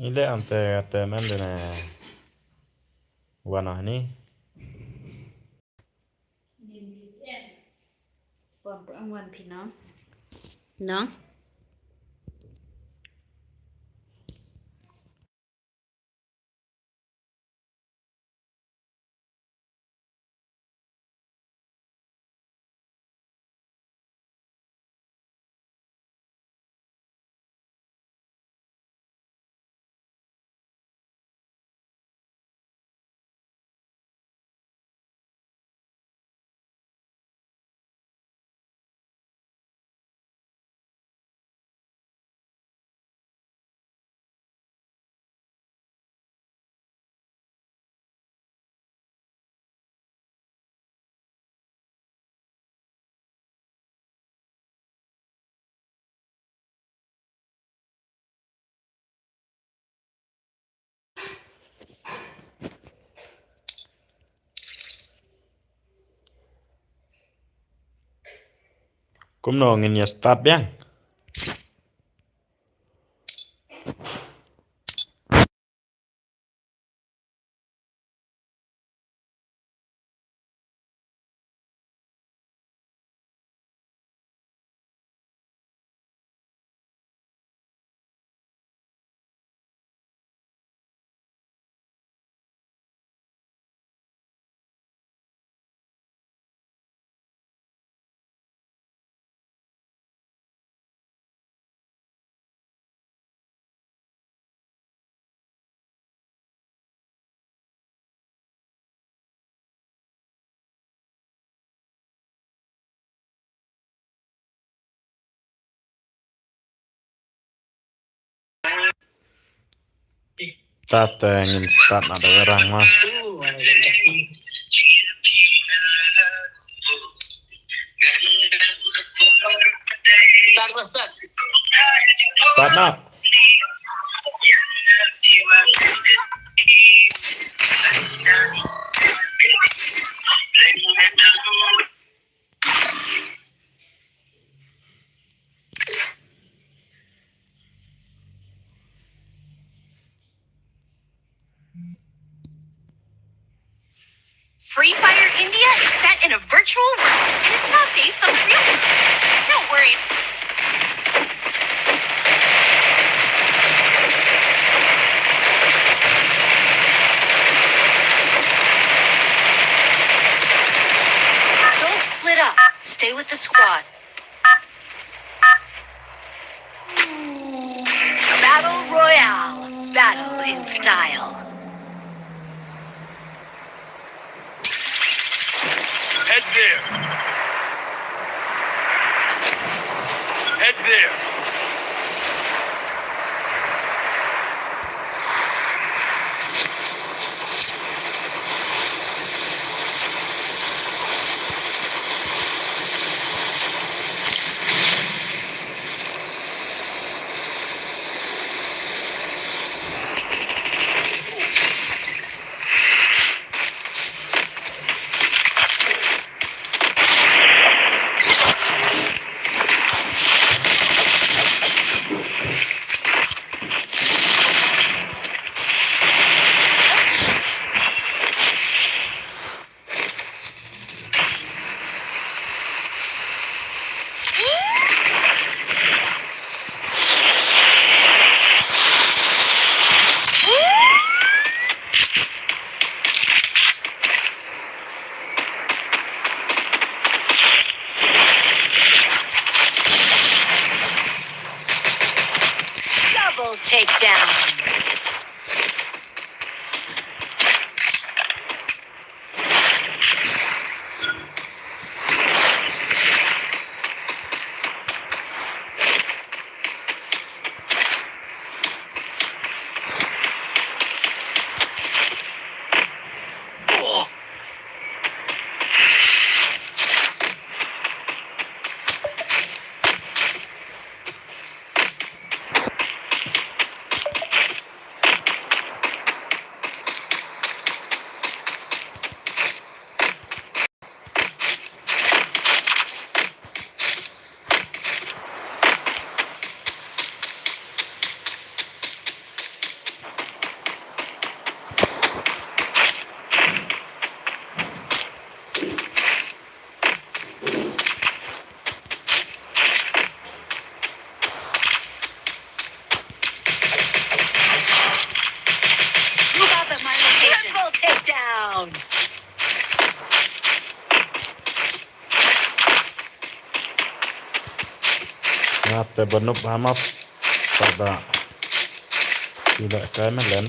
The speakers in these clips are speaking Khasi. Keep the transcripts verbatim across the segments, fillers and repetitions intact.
Ile am te te men de ne. Wan ah ni. Wan phi nong. Nong. Kumno ngin ïa start biang? Tat, eh, ngin start na da rang ma. Start na. Free Fire India is set in a virtual world, and it's not based on real people. Don't worry. Don't split up. Stay with the squad. Battle Royale. Battle in style. Head there. Head there. Double takedown. down. Nga te ba nup ha map. Pada. Ila kai malen.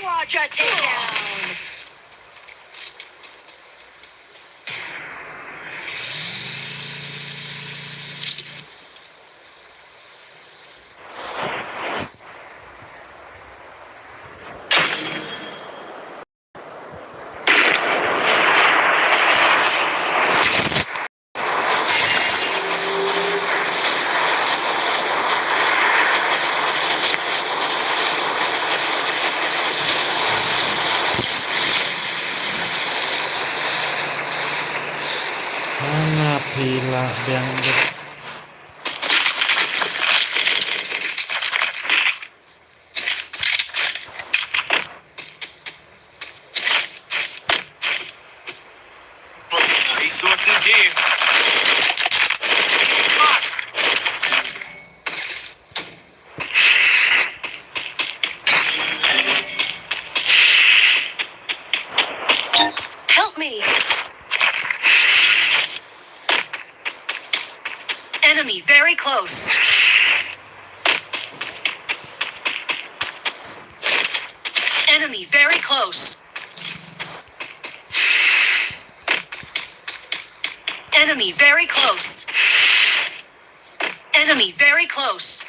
Quadra takedown. Hana phi lah biang deh. Resources here. Help me. Enemy very close. Enemy very close. Enemy very close. Enemy very close.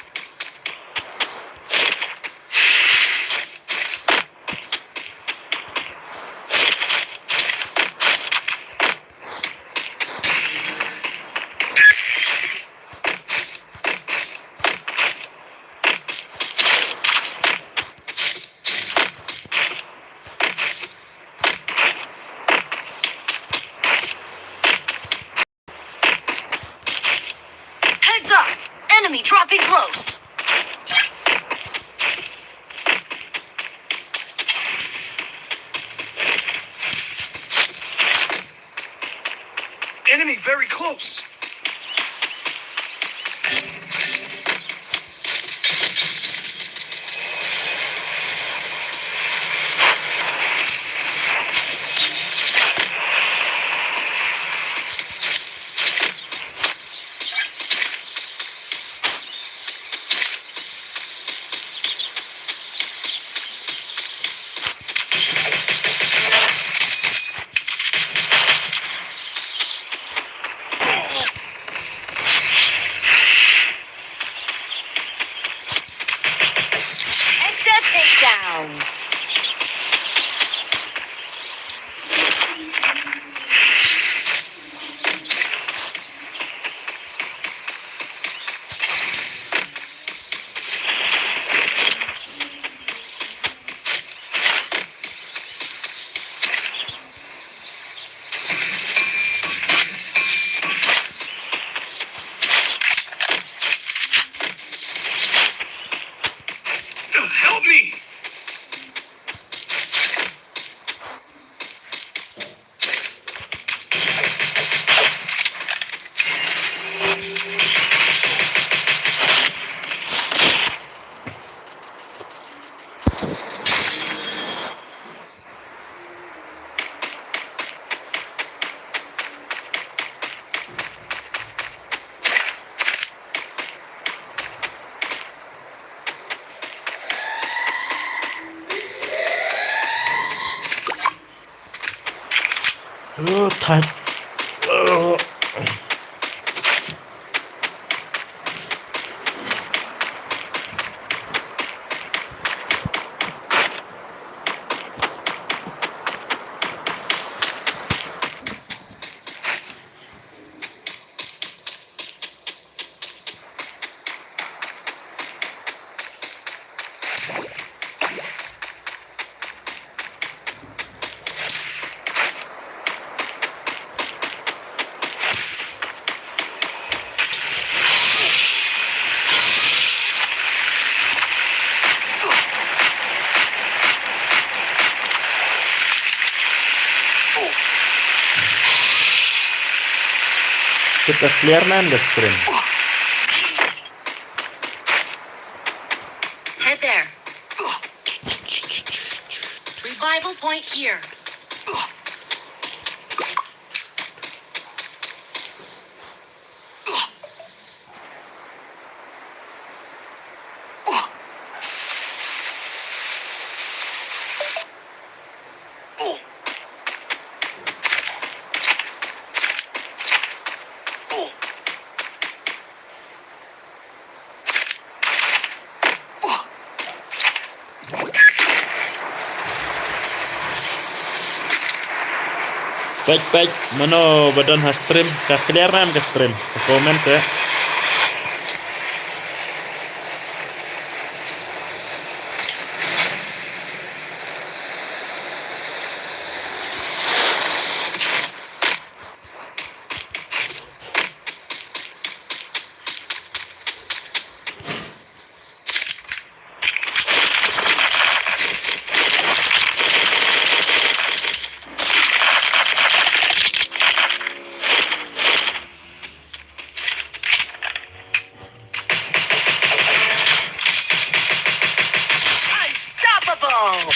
Heads up! Enemy dropping close! Enemy very close! Kita clear man ka stream. Head there. Revival point here. Peit, peit, mano ba don ha stream, ka clear nam ka stream. Sa comment sa. Unstoppable!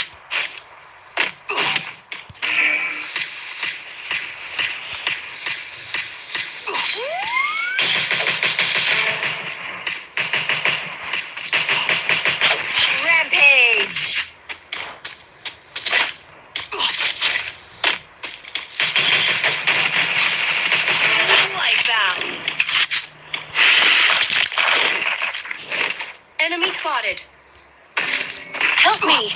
Rampage! Wipe out! Enemy spotted! Help me!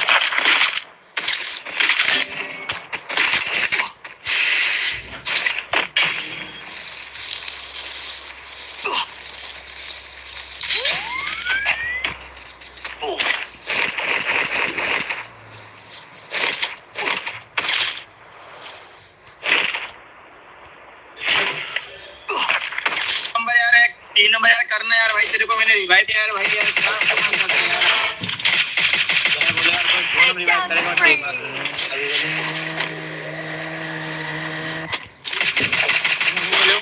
नंबर यार, एक, तीन नंबर यार, करना यार भाई, तेरे को मैंने रिवाइव दिया यार, भाई यार, क्या करना चाहता है यार? क्या बोले यार, कोई फोन रिवाइव करेगा, ठीक है। हेलो।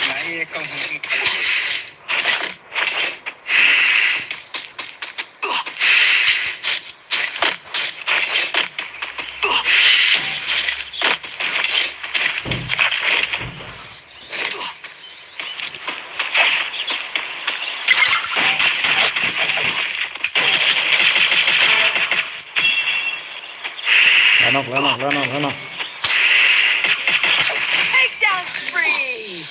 नहीं, ये कम हो गया। Lanok, lanok, lanok, lanok. Takedown spree!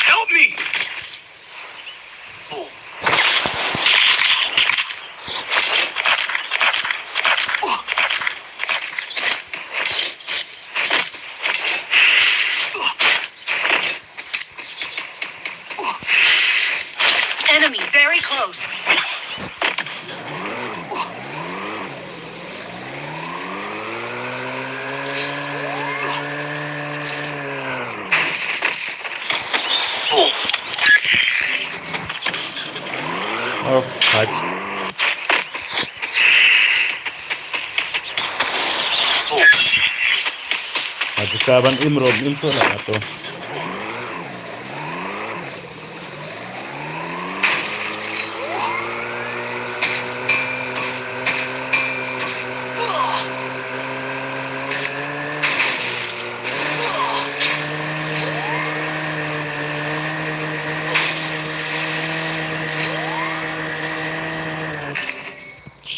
Help me! Enemy very close. Oh, fuck. Aduh, kawan, imrom, imrom lah tu.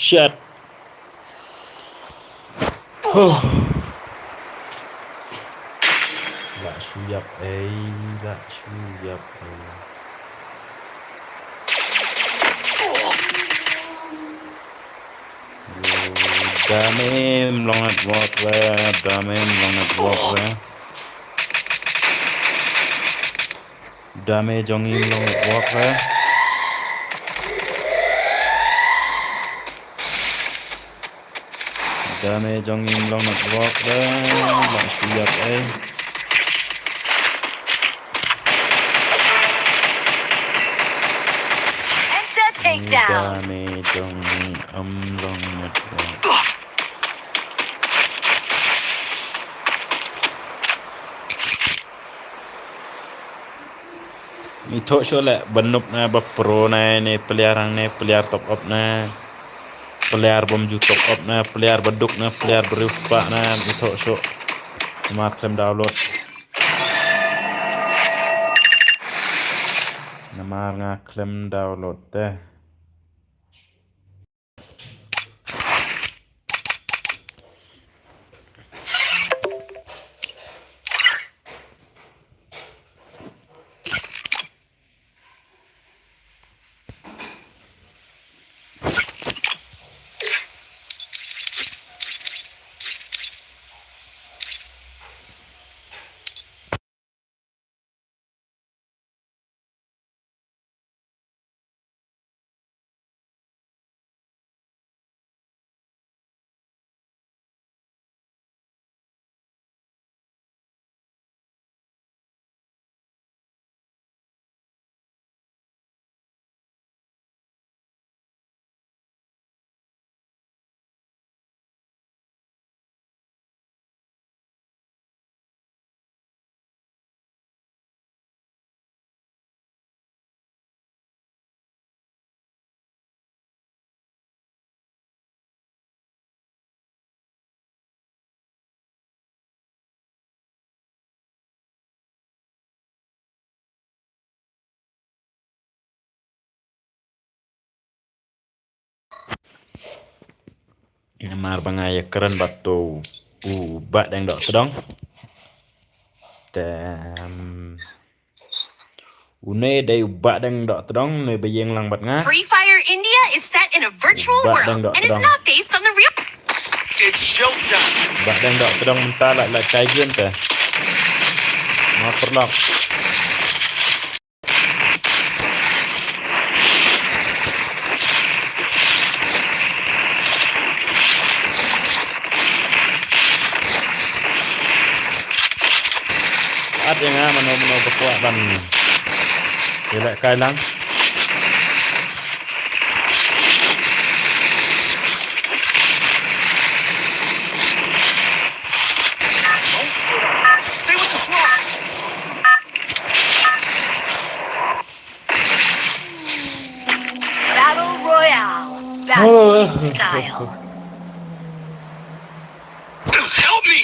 Shit. Huh. Lah shu ïap ei, lah shu ïap ei. Dame mlong network re, dame mlong network re. Dame jong ngi mlong network re. Dame jong ngi mlong network re. Lah shu ïap ei. Enter takedown. Dame jong ngi mlong network. Ngi thoh shuh leh ba noob ne ba pro ne, ne player hangne, player top up ne, player bym ju top up ne, player ba duk ne, player briew spah ne, ngi thoh shuh. Namar khlem download. Namar nga khlem download te. Namar ba nga ïa kren bad uto u Bah Deng Dohtdong. Te, em, une dei u Bah Deng Dohtdong, une ba ïeng lang bad nga. Free Fire India is set in a virtual Bah Deng world and is Dohtdong. Not based on the real. It's showtime. Bah Deng Dohtdong mynta la, la kai game te. Nga paralok. At ïa nga mano mano ba kwah ban ïalehkai lang. Stay with the squad. Battle Royale. Battle in style. Help me!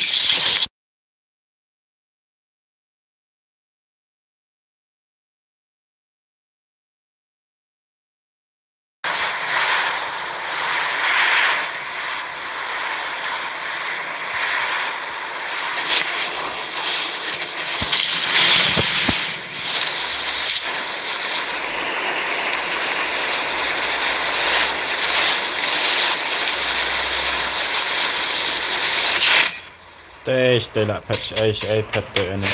Te, te la phet, ai, ai phet te ene.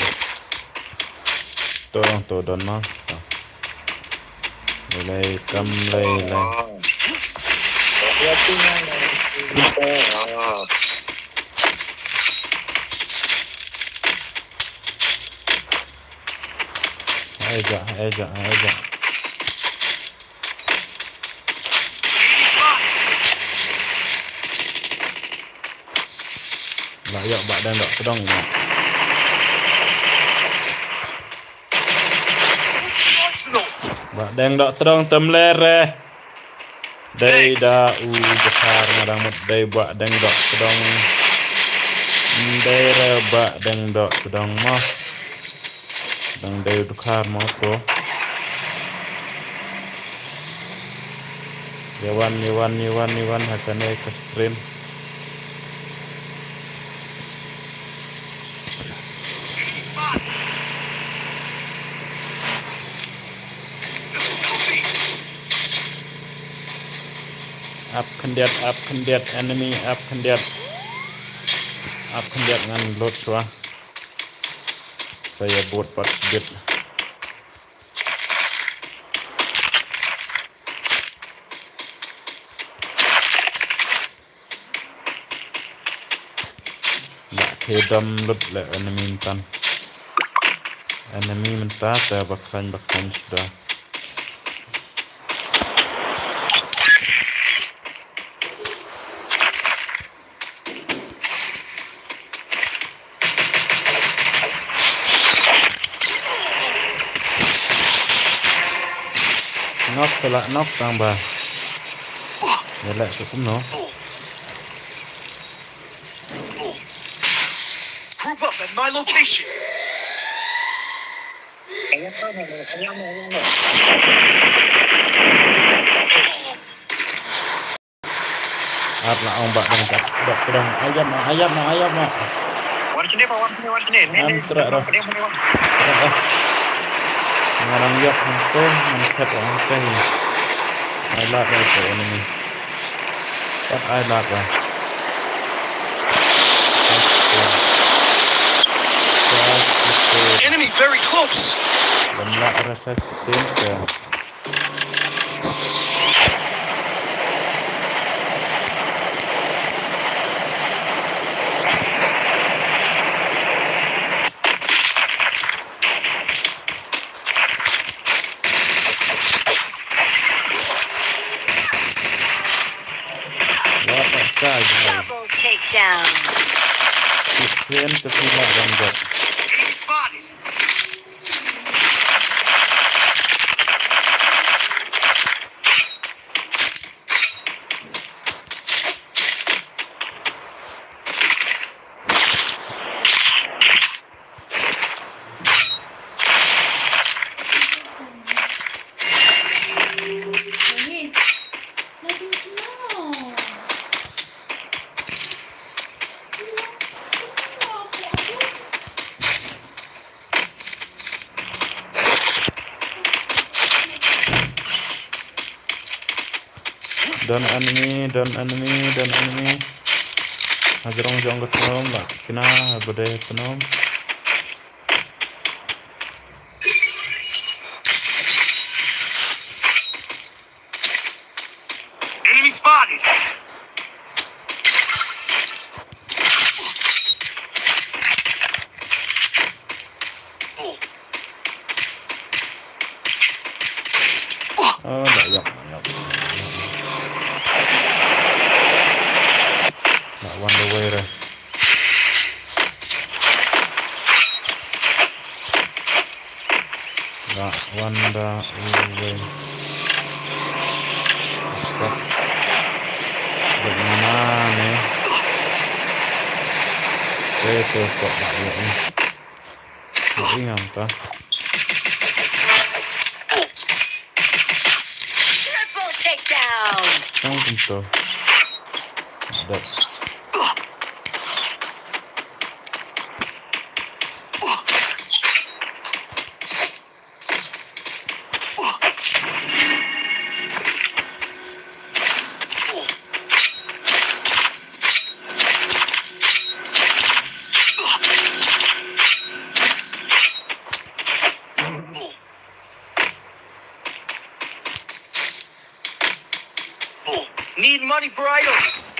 To, to don ma. Lei kam lei lei. Ai ja, ai ja, ai ja. Lah ïoh Bah Deng Dohtdong ïa. Bah Deng Dohtdong te mler re. Dei da u Dkhar nga dang mut dei Bah Deng Dohtdong. Dei re Bah Deng Dohtdong mo. Dang dei u Dkhar mo to. Ïa wan, ïa wan, ïa wan, ïa wan ha kane ka stream. Ap khyndiat, ap khyndiat, enemy ap khyndiat. Ap khyndiat ngan load shuwa. Sa ïa bud pat shibit. Ba khie dom lut le enemy mynta. Enemy mynta te ba khlaiñ ba khlaiñ suda. Knock te la knock tang ba. Ïa leh sha kumno. Group up at my location. Ar la ong ba dang kat dok dang ayap ma ayap ma ayap ma. Wan sini pa, wan sini, wan sini. Ni, ni, Am ni, trek ni, dah. Ni, ni, ni. Trek dah. Ngarang yap hangto, ngan kat ong te. Ai lad dah te enemy. Pat ai lad dah. Enemy very close. Lam la rasa sin ke. What a guy, guys. Double takedown. Sixteen ke sila dan gat. Don enemy, don enemy, don enemy. Hajrong jong ka tnom, la kina, ha bade tnom. Enemy spotted. Oh, la ïap, la ïap. La wan da wei re. La wan da wei. Stop. Bad mana ne. Te te stop la ïap ni. Ïa, ïa, ngam ta. Triple takedown. Tang kumto. Dep. Need money for items.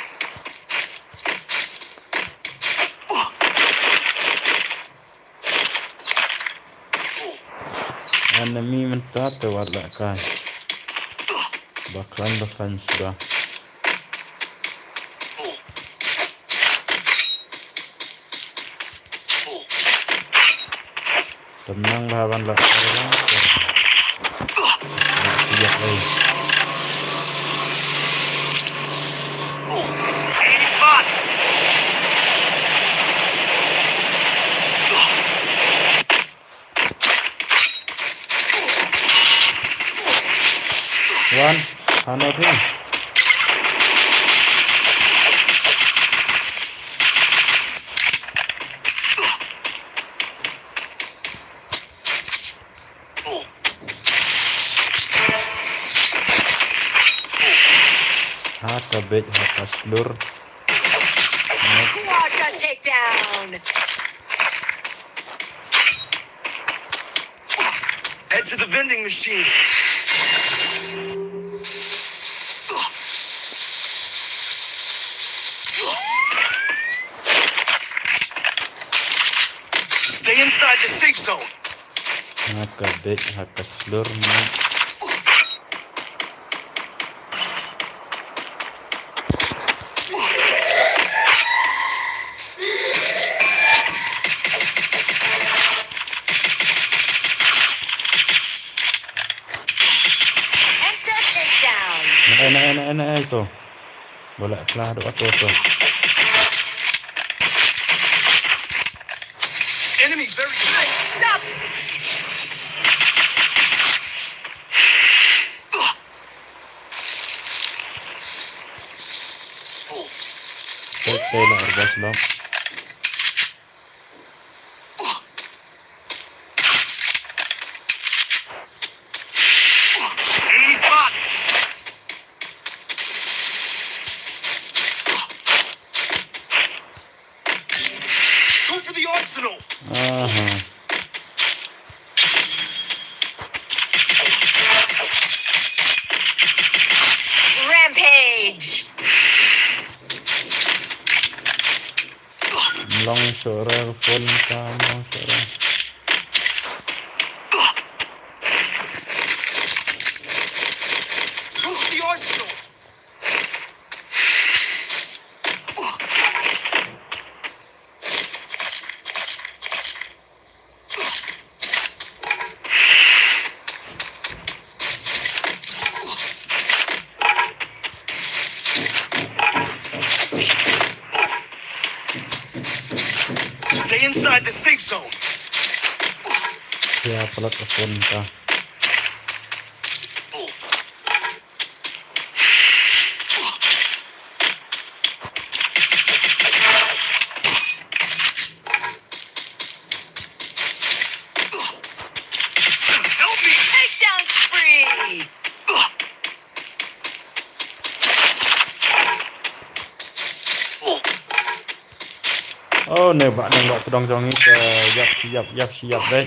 Enemy mynta te wat la kai. Ba khlaiñ ba khlaiñ suda. Tymmen lah ban lah orang. Yak ai. Enemy spot. One, hano phi? Ha ka beit, ha ka shlur. Quadra takedown. Head to the vending machine. Stay inside the safe zone. Ha ka beit, ha ka shlur, mate. Hunter takedown. Nae, nae, nae, nae, to. Ba la klah dua to, to. Enemy very close. Stop. Te, te, la, arbas, la. Enemy spotted. Go for the arsenal. Aha. Rampage. Long shuh re, phone ka long shuh re. Go for the arsenal. Stay inside the safe zone. Ïa, palat ka phone ka. Help me! Takedown spree! Oh, ne Bah Deng Bah Tdong jong ngi, eh, ïap, ïap, ïap, ïap, dei.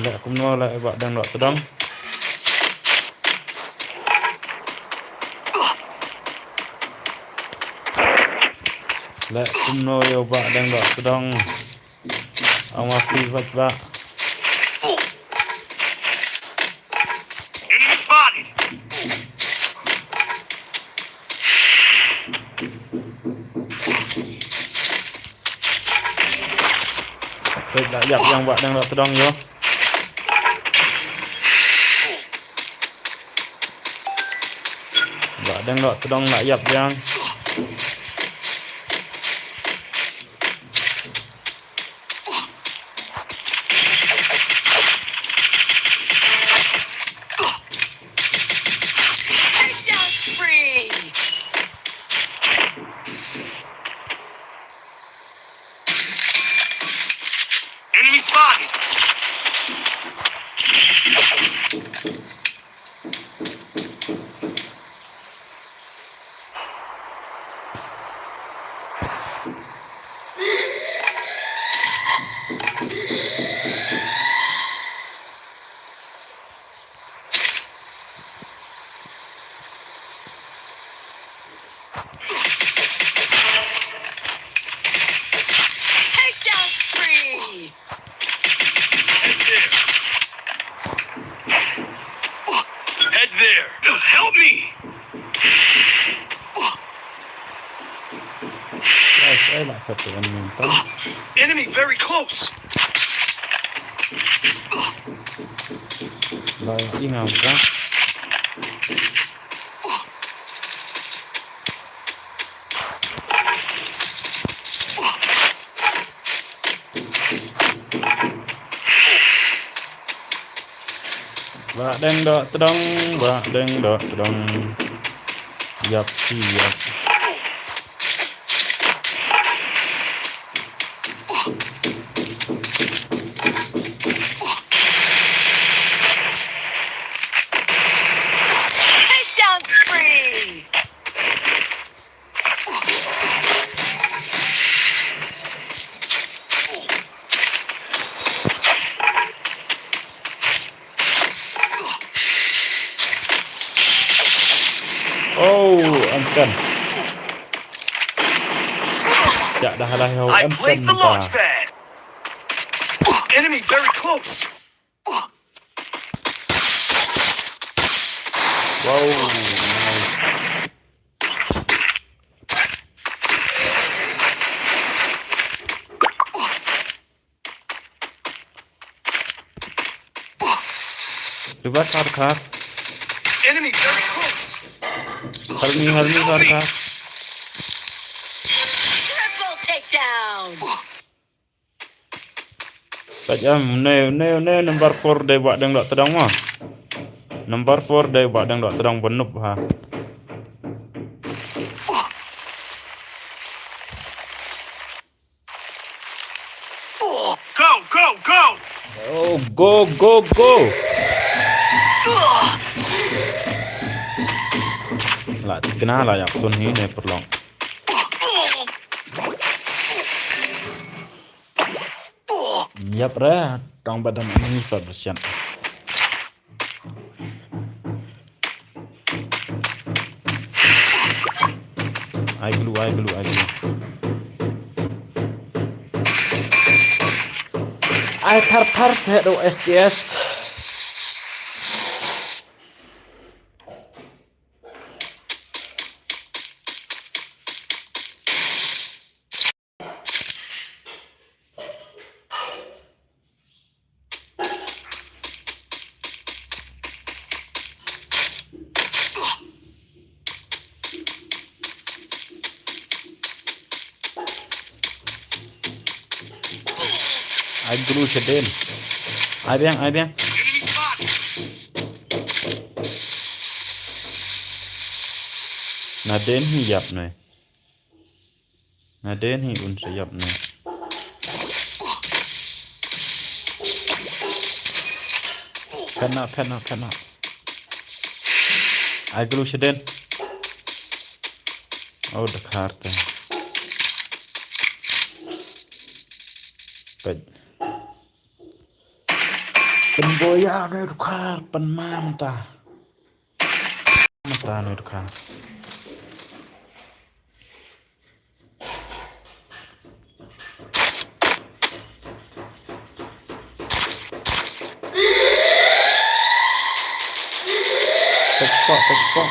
Leh kumno leh Bah Deng Bah Tdong. Leh kumno ïa Bah Deng Bah Tdong. Ong ma phi bad Bah. Enemy spotted. Peit la ïap ïa Bah Deng Bah Tdong ïoh. Bah Deng Bah Tdong la ïap ïa. Takedown spree. Enemy spotted. Takedown spree. Head there. Head there. Help me. Guys, ai la khat tu enemy mynta. Enemy very close. Ba ïa i ngam ka. Bah Deng Bah Tdong, Bah Deng Bah Tdong. Ïap shi ïap. Oh, em pen. Ïa, dah lah, oh, I em pen placed the ta. Launch pad. Enemy very close. Wow, nice. Revive Harkar. Enemy very close. Help me, help me, Harkar. Triple takedown. Peit em, ne, ne, ne, number four dei Bah Deng Dohtdong mo. Number four dei Bah Deng Dohtdong, ba noob ha. Go, go, go! Oh, go, go, go! La thikna la ïap sun hi ne pyrlok. Ïap re, tang ba dang ni pat bersian. Ai glue, ai glue, ai glue. Ai thar thar seh do S T S. Ai glue sha den. Ai biang, ai biang. Na den hi ïap ne. Na den hi un sa ïap ne. Phet na, phet na, phet na. Ai glue sha den. Oh, da khar te. Peit. Pynboya ne da khar, pynmam ta. Mata ne da khar. Pek pok, pek pok.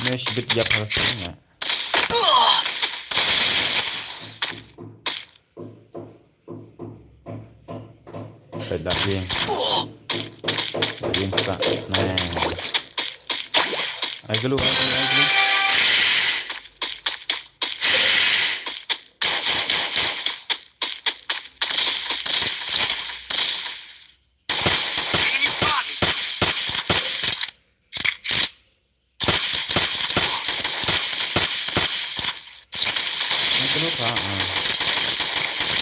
Mesh bit ïap ha sini ya. Peit da ïeng. Da ïeng sa. Nah. Ai glue, ai glue, ai glue. Ai glue sa, ah.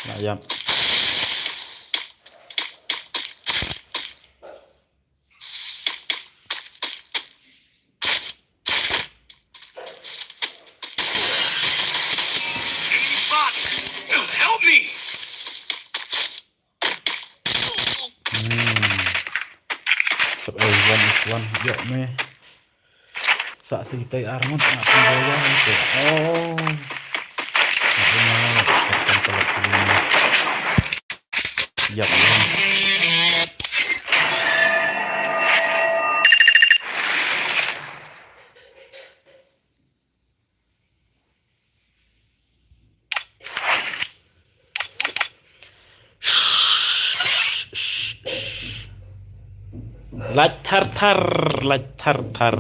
Lah ïap. Help me! Hmm. Sep ai one is one. Ïap me. Sa sa kita armut nak pynboya itu. Oh. Nak pynboya, nak pynboya. Ïap, ïap. Lait thar thar, lait thar thar.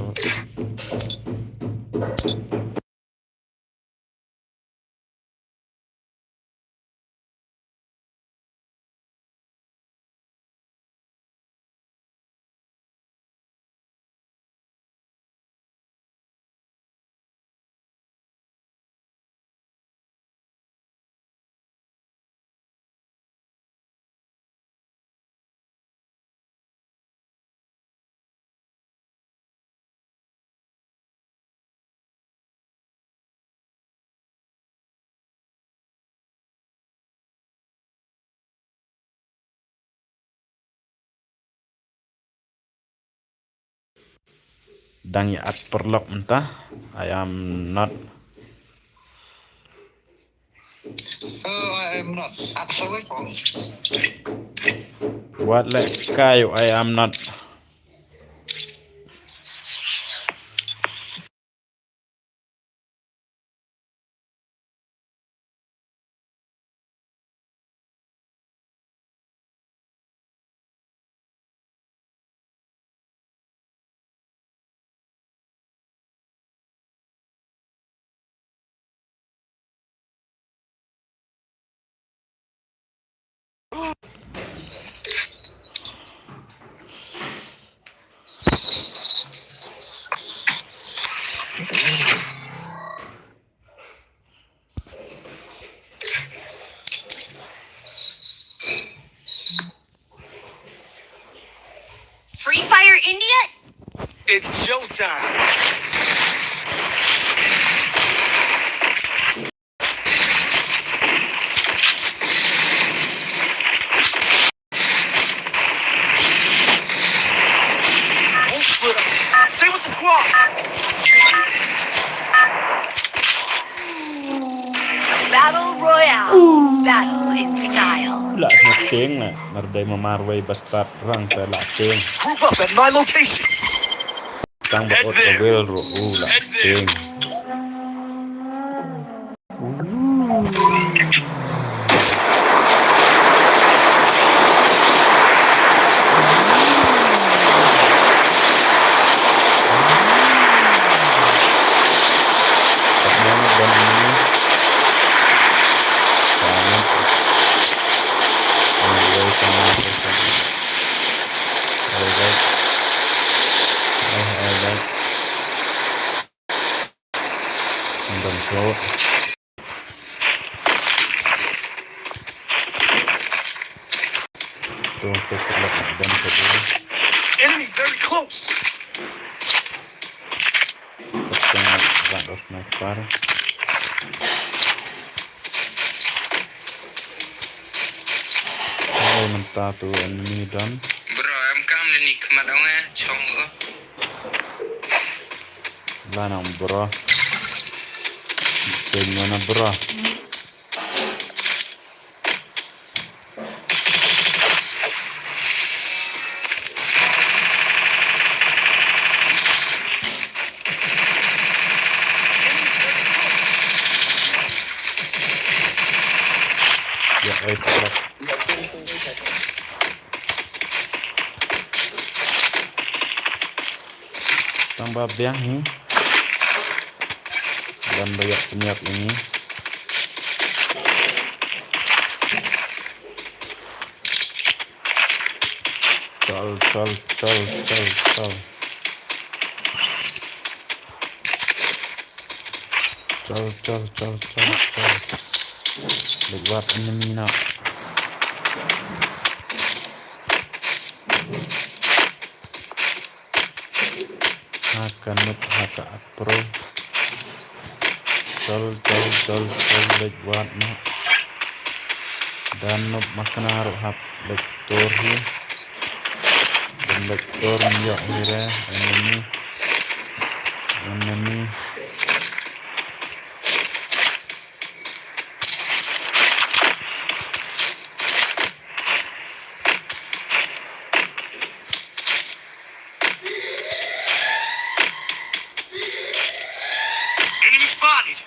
Dang ïa at paralok mynta. I am not. Oh, I am not. At sawai ko. Wat leh kai, I am not. Free Fire India? It's showtime. Won't split up. Stay with the squad. Battle Royale. Battle in style. Lah sngewteng na, mar dei ma marwei bastard rang te lah teng. Group up at my location. Tang ba ot ka wel ru u lah teng. Don't throw it. Don't take it like a gun for you. Enemy very close. That of my car. Oh, mynta tu enemy don. Bro, em kam ni khmat ong eh, chong. Lanang bro. Penyana bro. Ya, eh, Tang ba biang hi. Dan ba ïa pynïap ini. Chal, chal, chal, chal, chal. Chal, chal, chal, chal, chal. Lek wat enemy na. Ha ka nup ha ka apro. Chal, chal, chal, chal, lek wat noh. Dan nup ma kane ruh hap lek tur hi. Dan lek tur ni ïoh hi re, enemy. Enemy. Enemy spotted.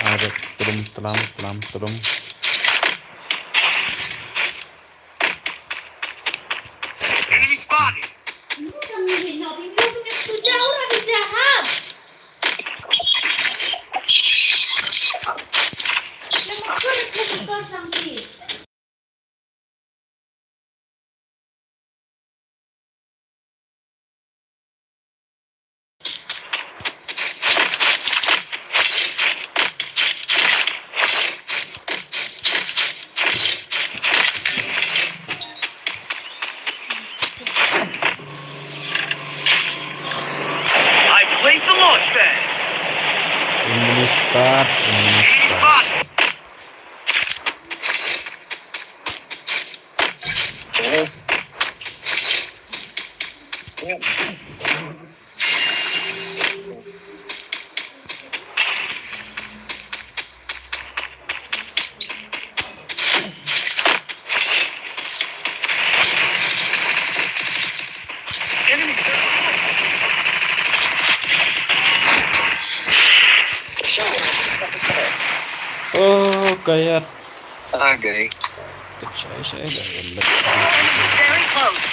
Ada trum, tram, tram, trum. Enemy spotted. Enemy spot, enemy spot. Oh, kayat. Okay. Kachai sai da. Very close.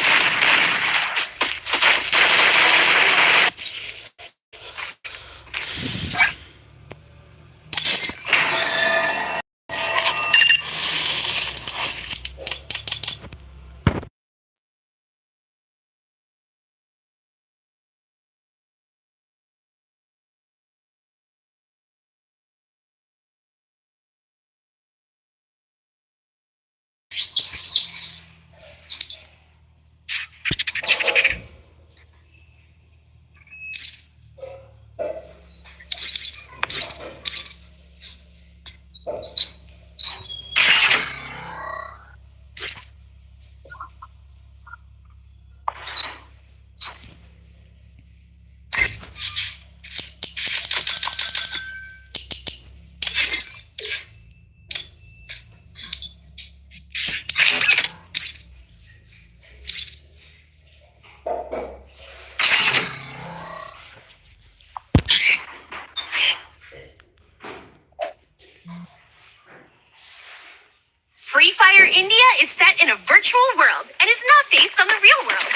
Free Fire India is set in a virtual world and is not based on the real world.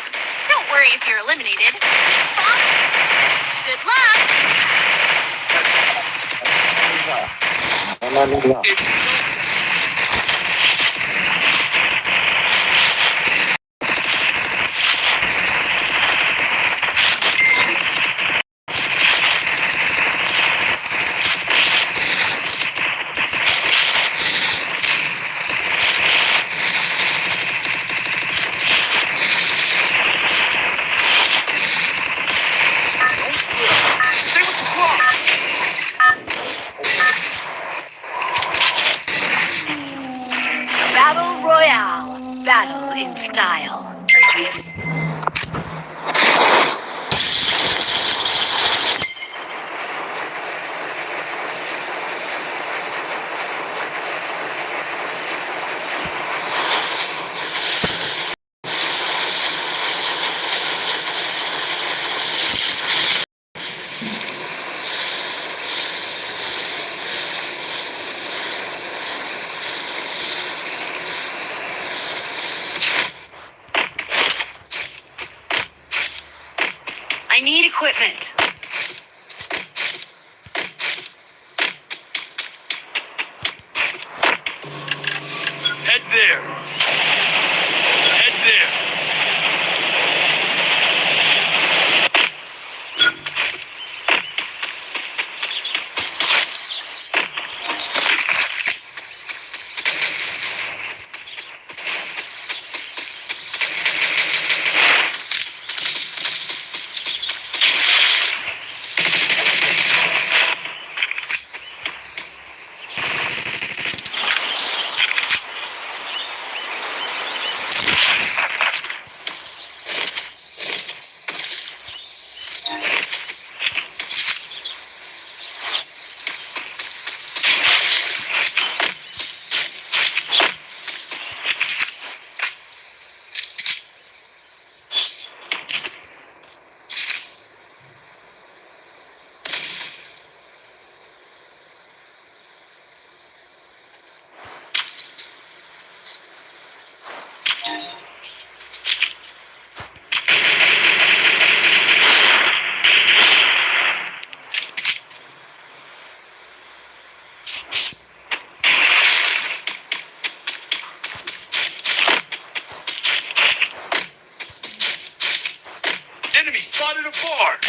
Don't worry if you're eliminated. Good luck! It's Battle Royale. Battle in style. I need equipment. Head there. Head there. Enemy spotted afar!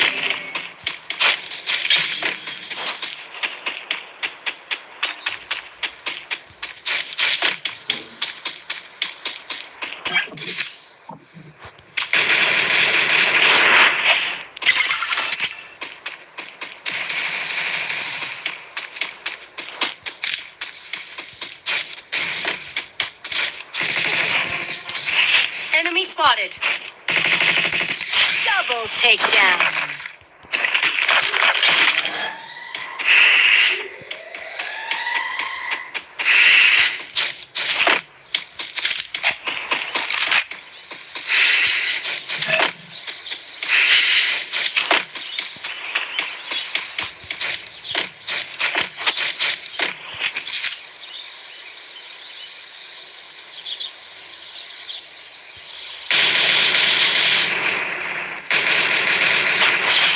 Spotted. Double takedown.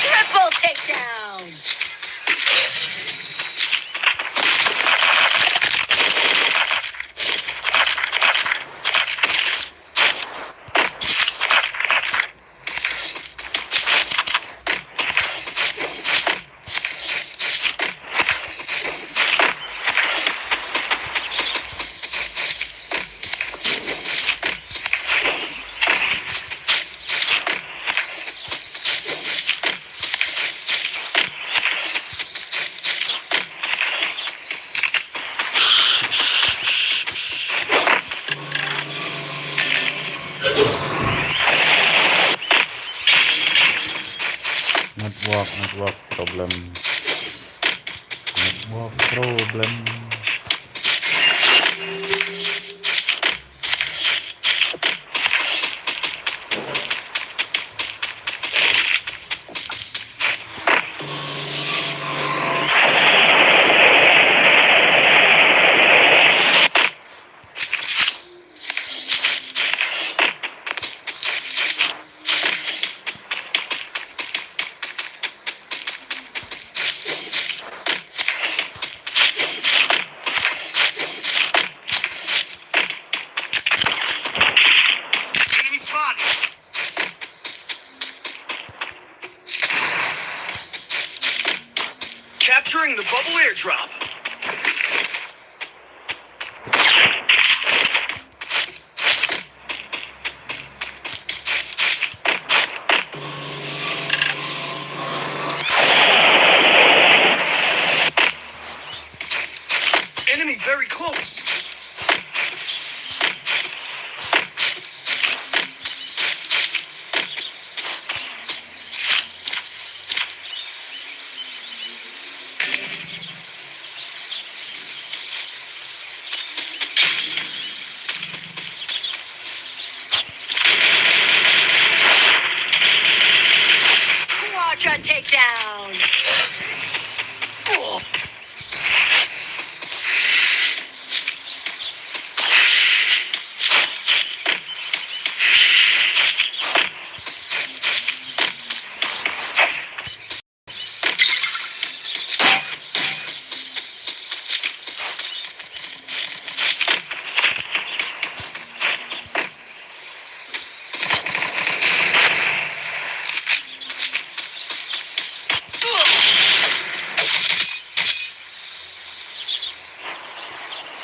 Triple takedown. Network, network problem. Network problem. Enemy spotted. Capturing the bubble airdrop. Enemy very close. Quadra takedown.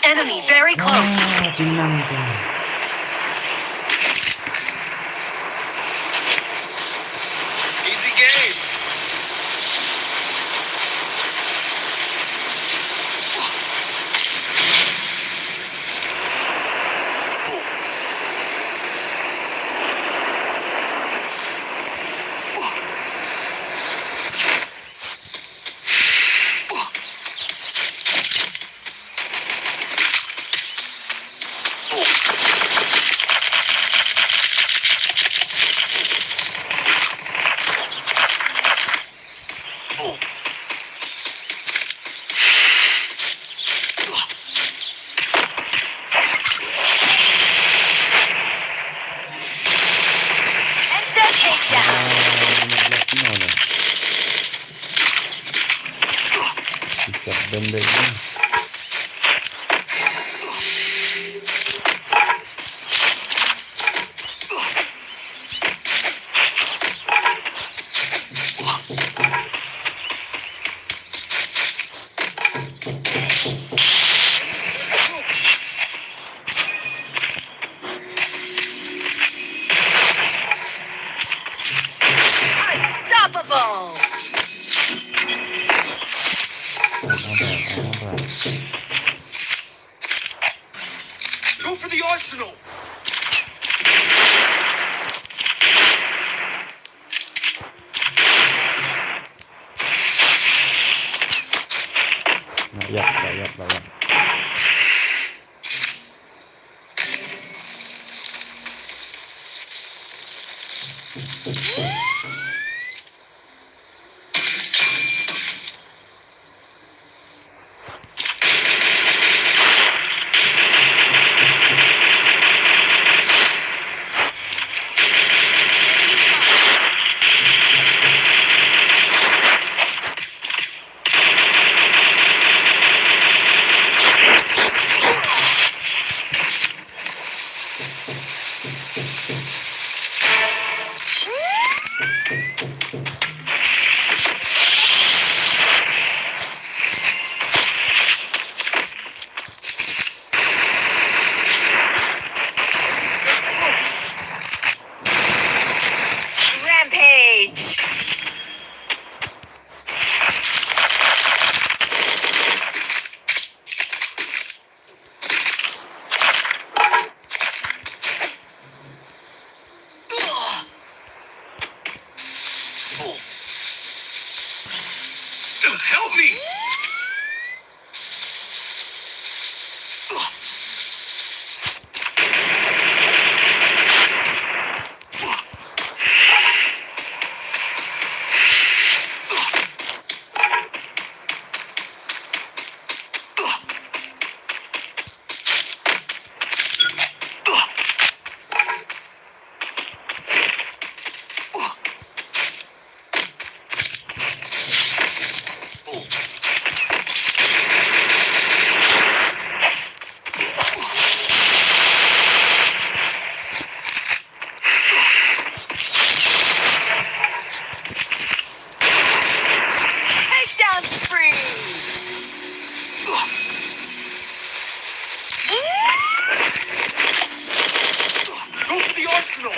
Enemy very close. Ah, jingmang tu. Easy game. Unstoppable! Go for the arsenal! Yep, yep, yep, yep. Rampage. Help me! Takedown spree! Go to the arsenal!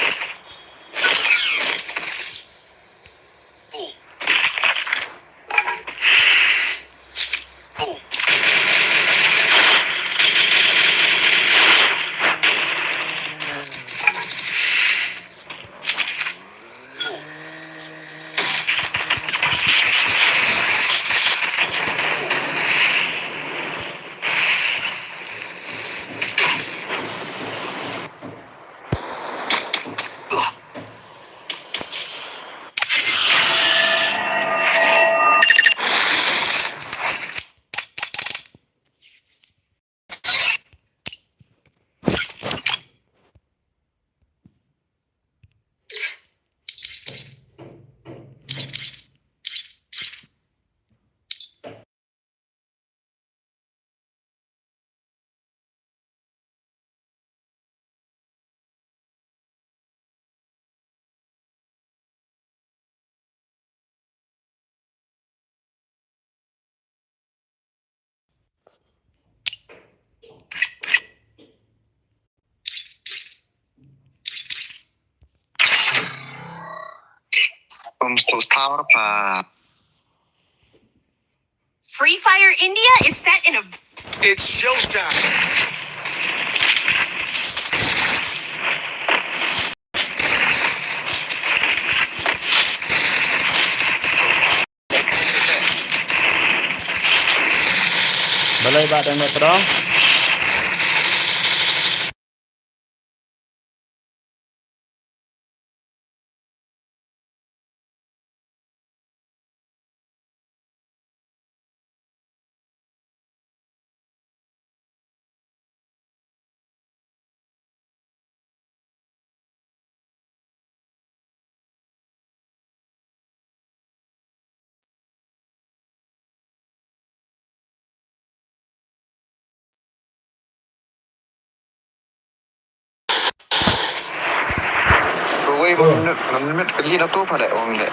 Um, so star pa. Free Fire India is set in a It's showtime. Balei ba dang metro? Wei, man mit, man mit kali na tu pada ong de.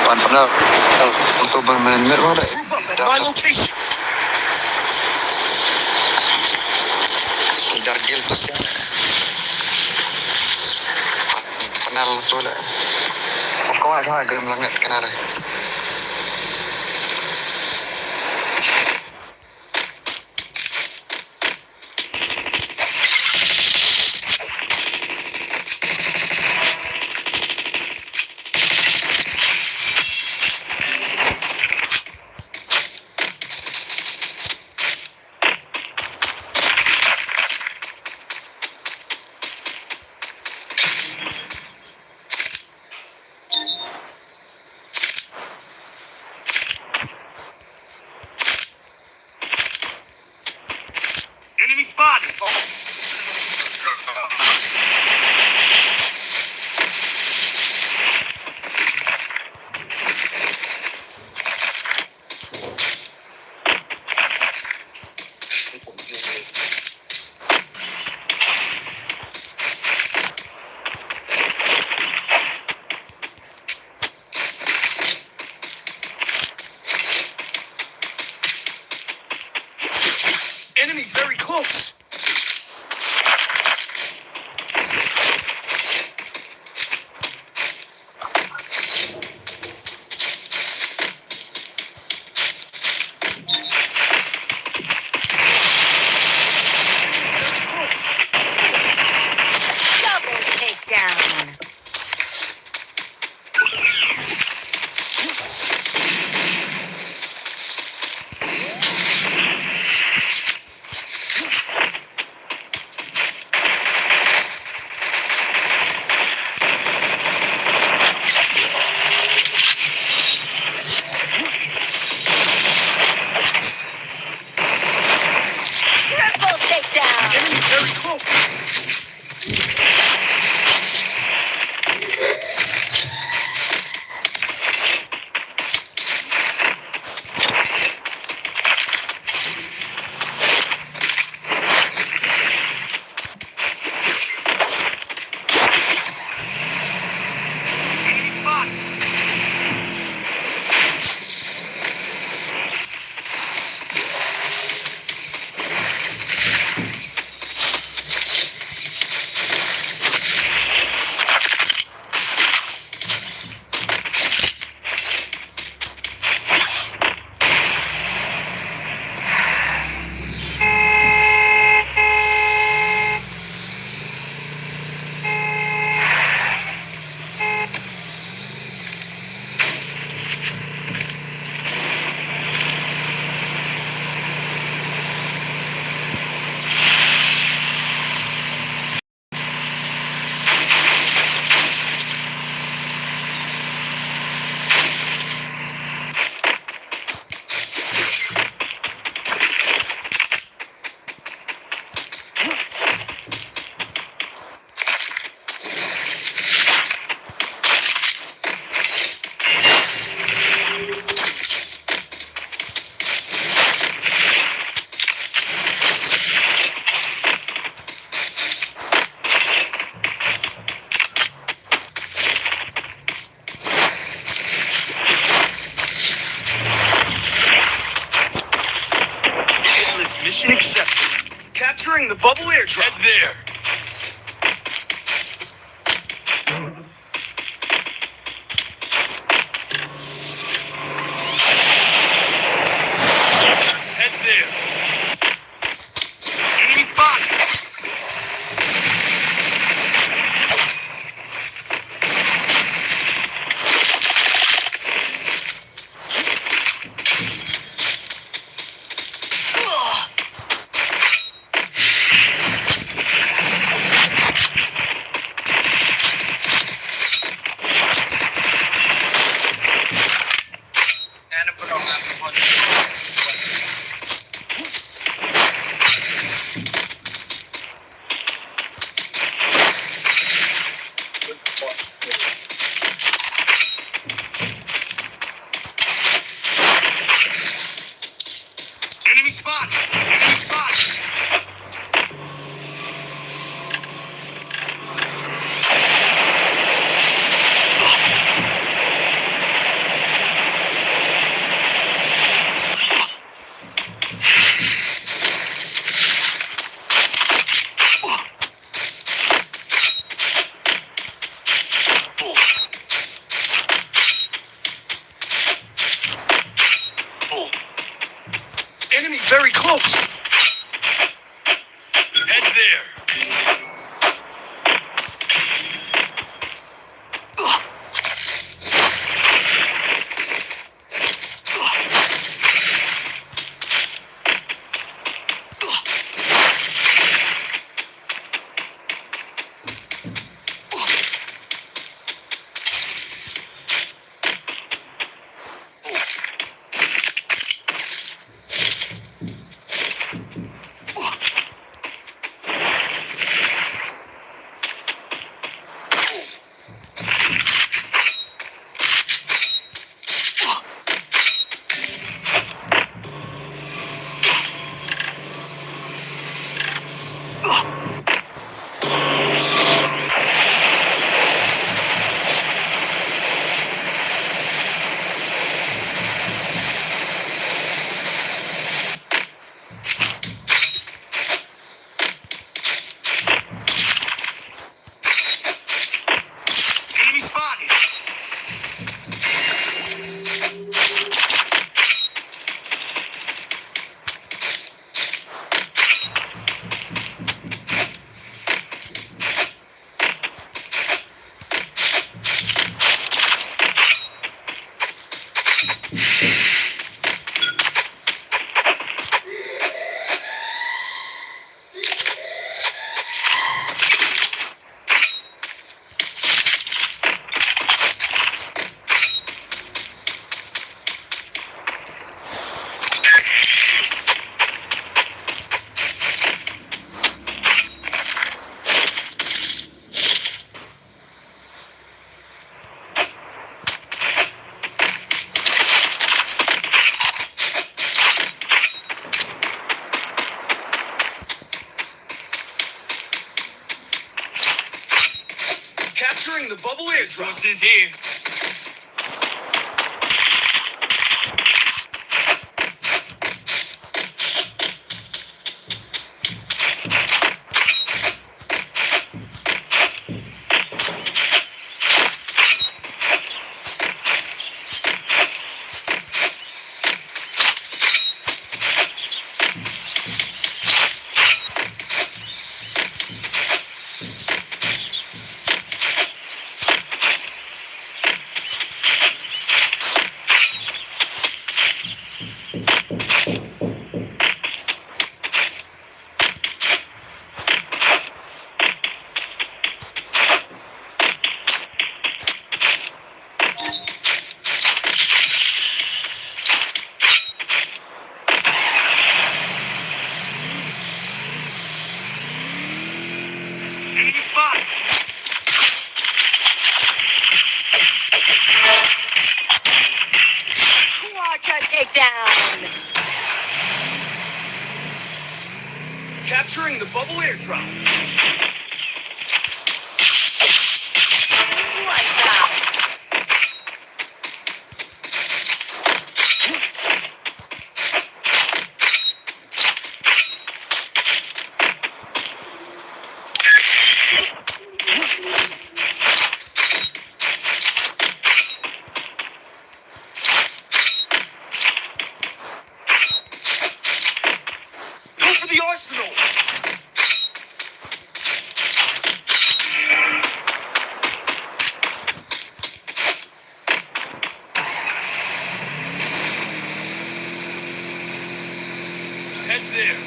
Pan pernah tu ban man mit pada. My location. Dar gel tu siang. Kenal tu lah. Kau ada gem langat kenal. close. Double takedown. Triple takedown. Enemy very close. Enemy spot. Mission accepted. Capturing the bubble airdrop. Head there. Head there. Enemy spotted. Enemy spot! Enemy spot! Enemy very close. Head there. During the bubble airdrop. Resources here. Enemy spotted. Quadra takedown. Capturing the bubble airdrop. Wipe out. Go for the arsenal! Head there.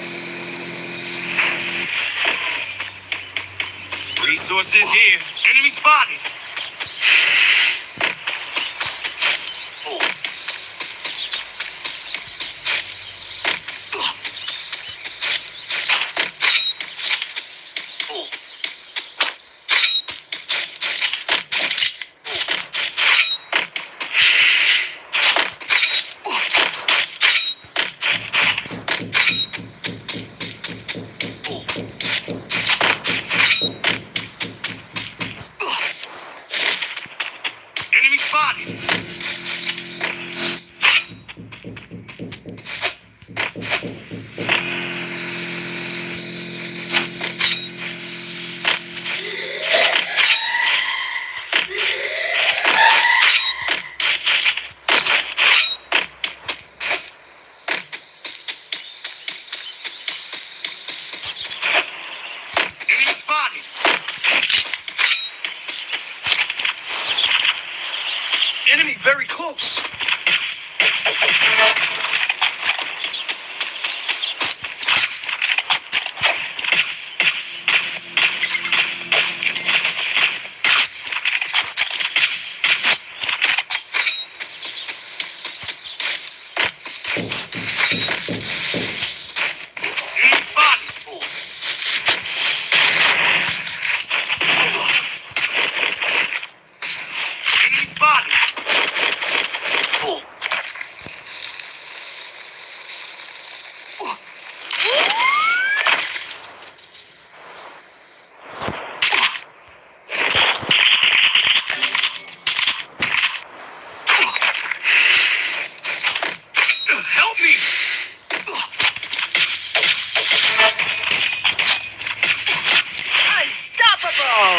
Resources here. Enemy spotted. Enemy spotted. Enemy spotted. Enemy very close. Enemy spotted. Enemy spotted. Help me! Unstoppable!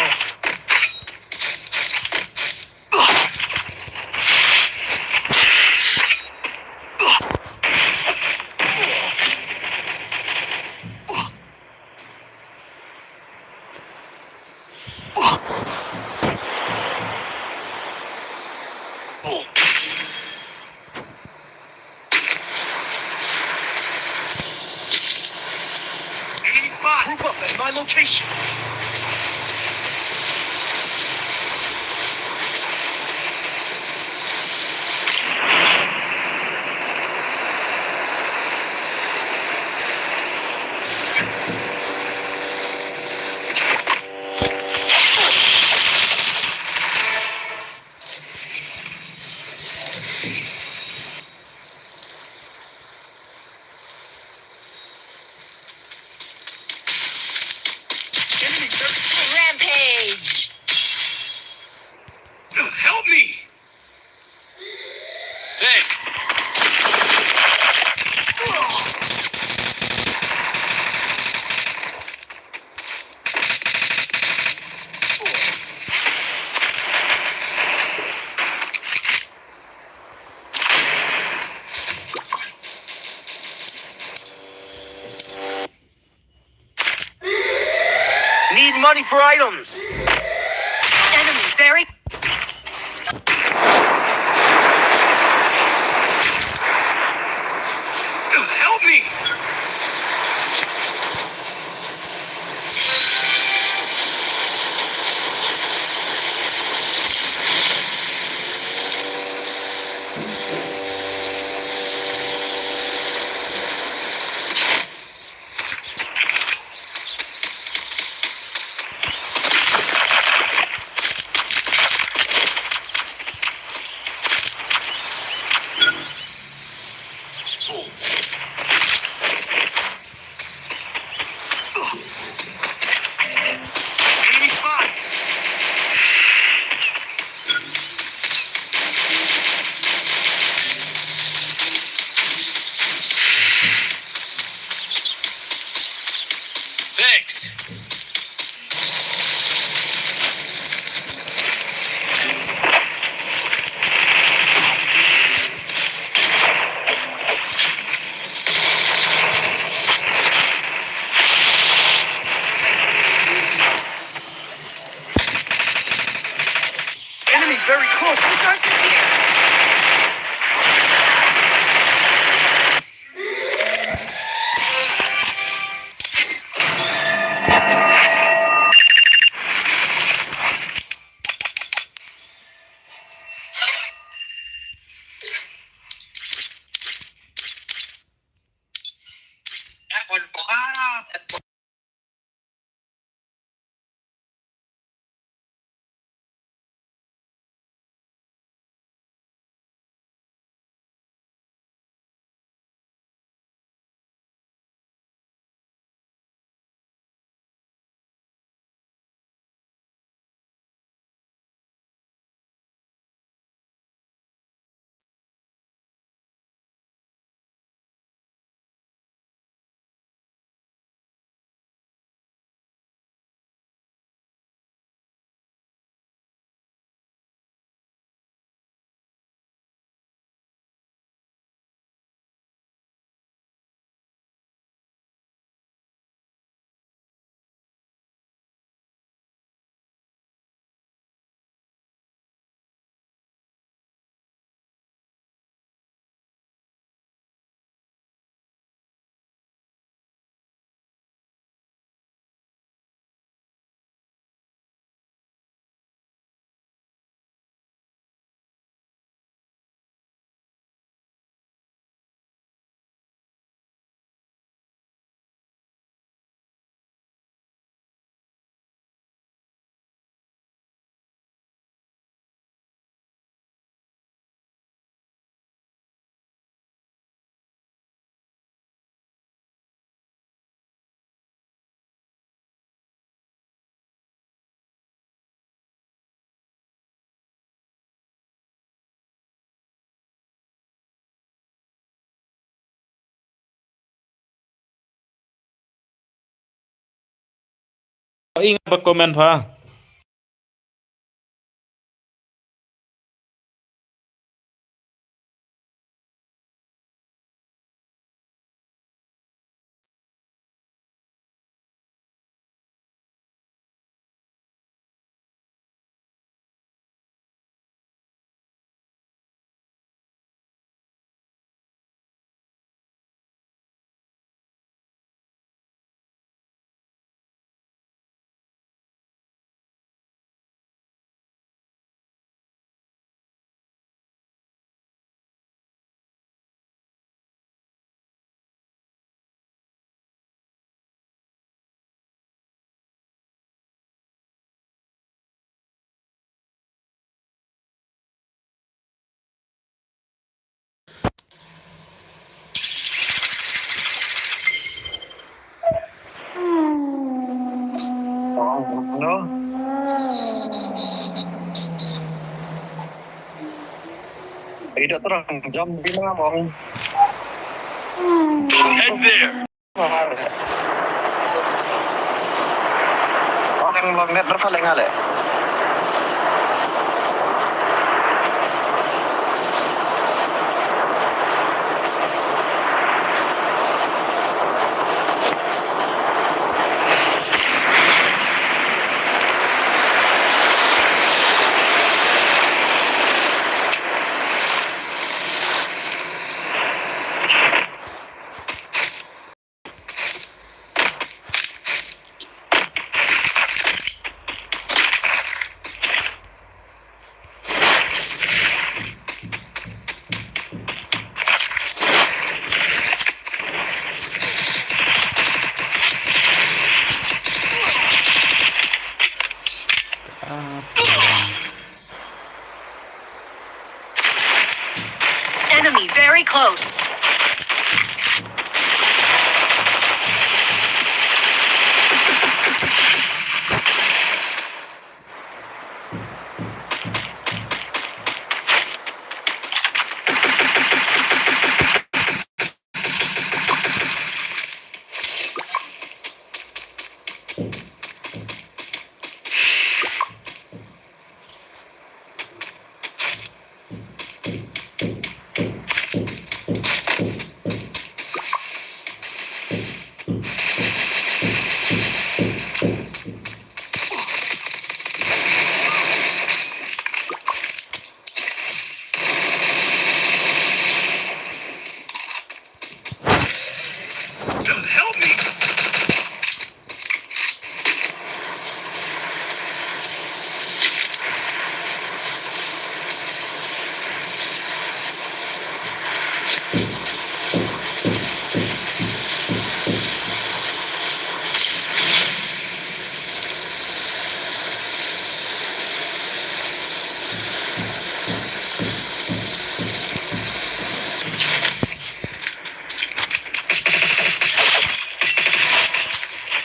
Enemy spot! Group up at my location! Enemy Money for items. Enemy very. Help me! Enemy spot! Thanks. Enemy very close. Resources here. Ing ba comment pha. Ida terang jam bina bang. Head there. Orang long net berpaling ale. Very close. Help me!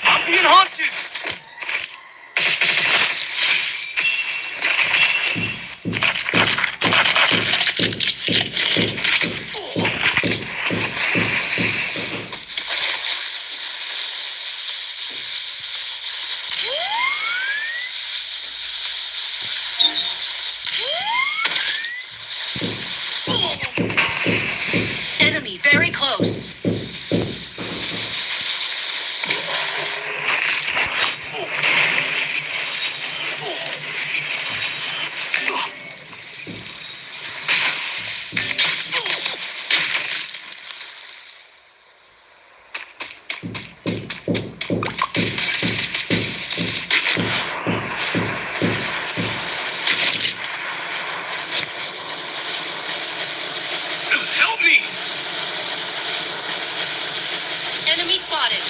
I'm being hunted! Enemy very close. Help me! Enemy spotted.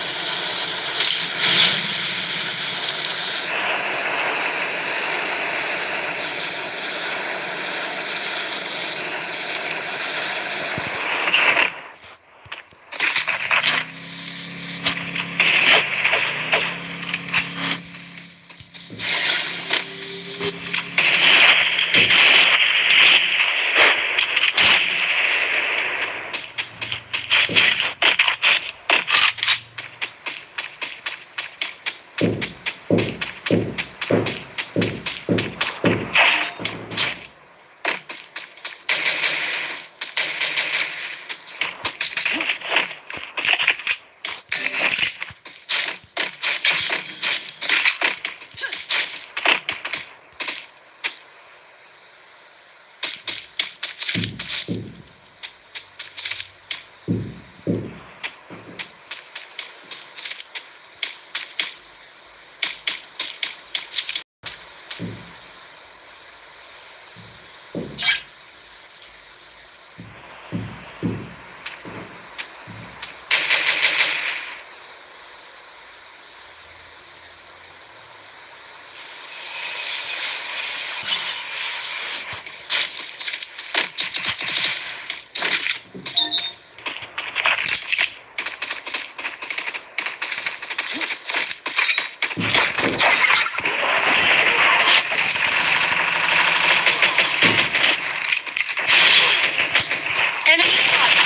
Enemy spotted.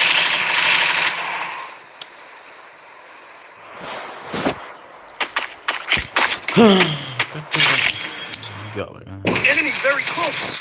Enemy very close.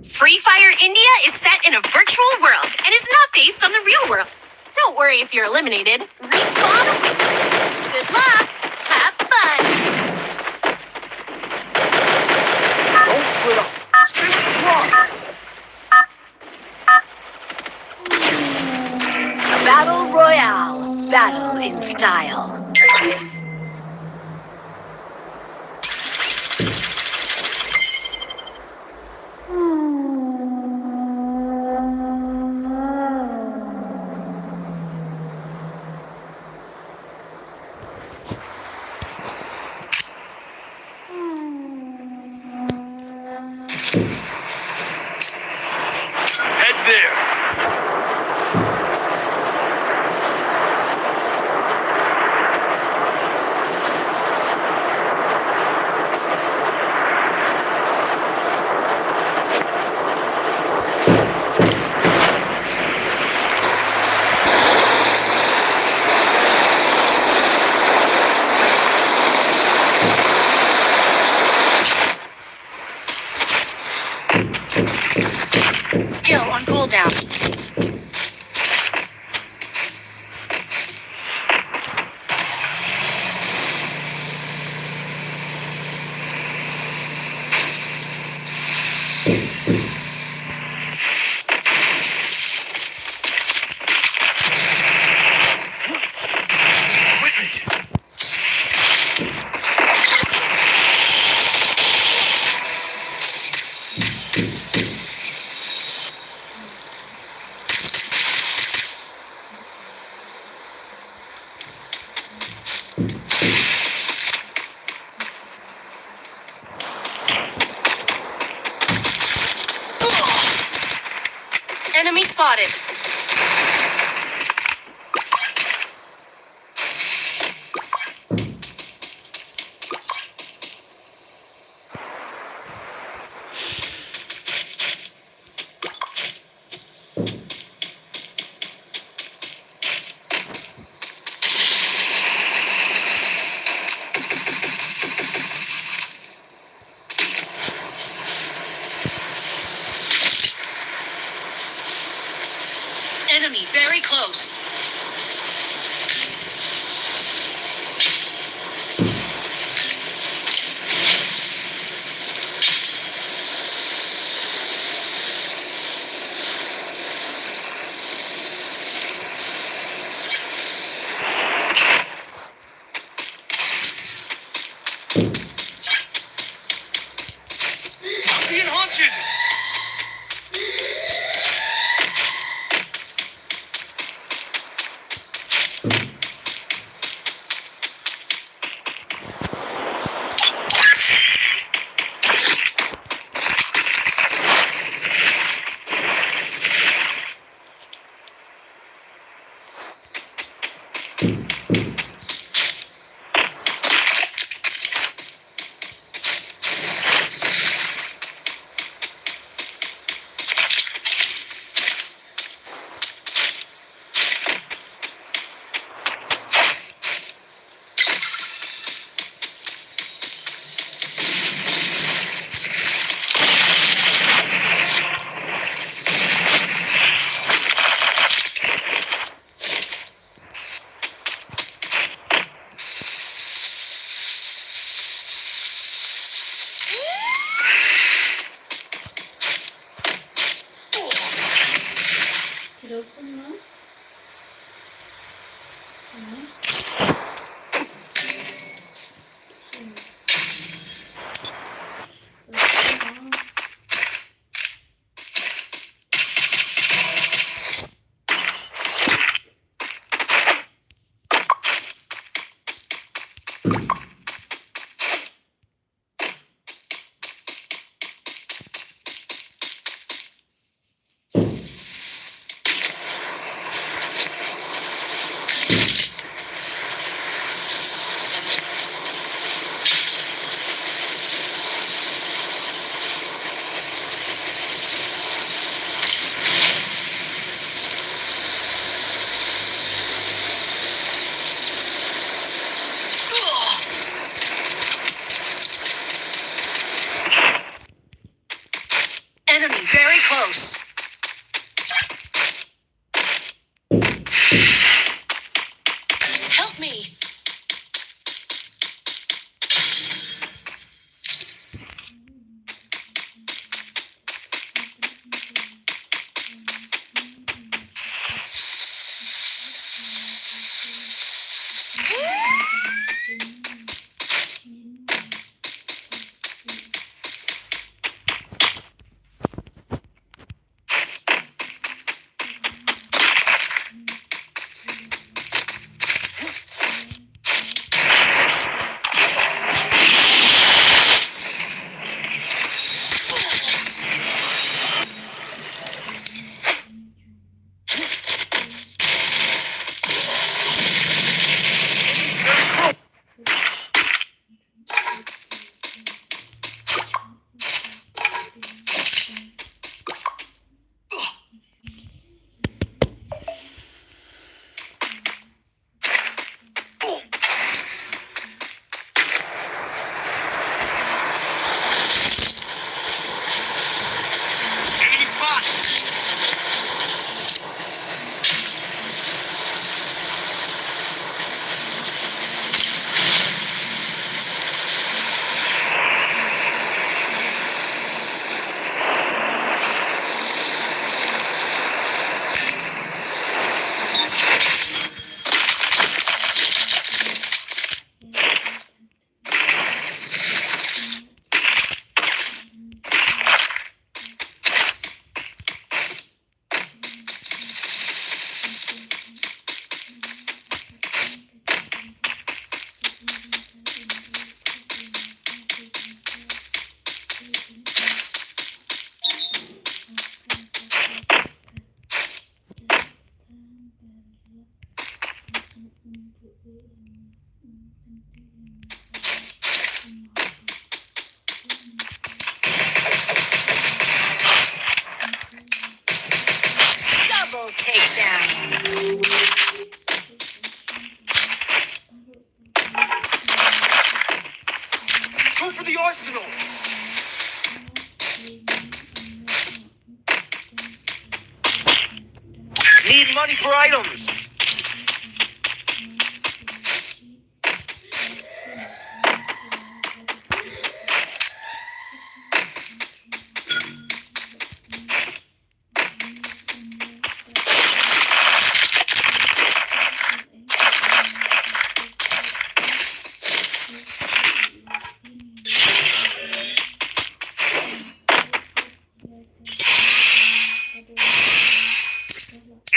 Free Fire India is set in a virtual world and is not based on the real world. Don't worry if you're eliminated. Respawn. Good luck. Have fun. Don't split up. Six plus. Battle Royale. Battle in style. Head there. Skill on cooldown. Enemy spotted. Enemy very close. I'm being hunted! Takedown. Go for the arsenal. Need money for items.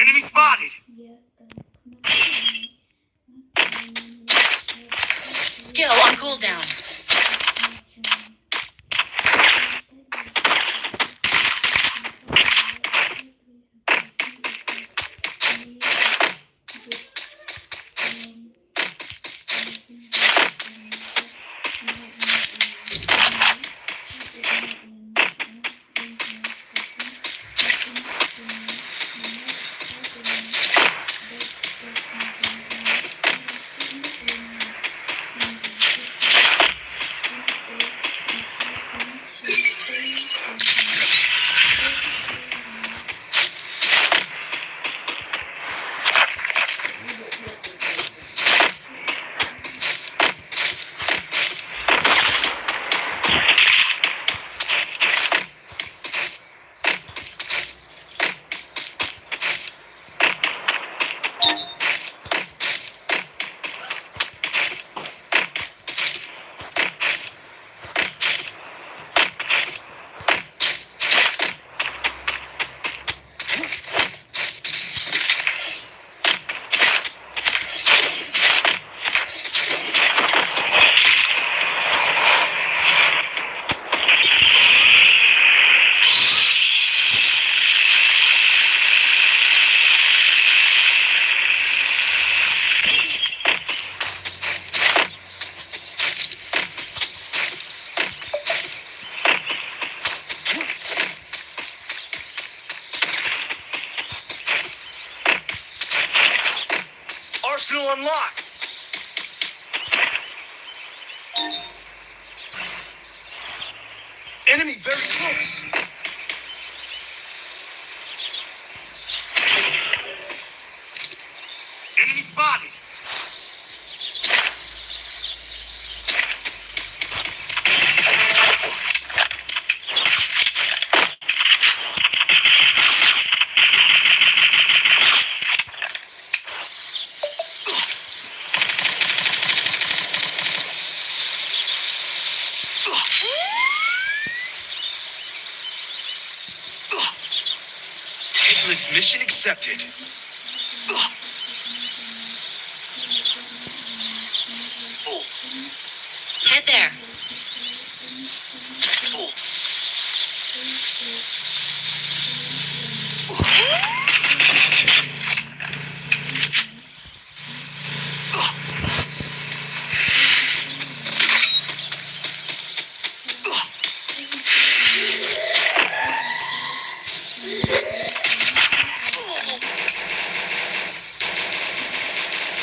Enemy spotted. Skill on cooldown. Arsenal unlocked. Enemy very close. Enemy spotted. Hitless mission accepted. Head there.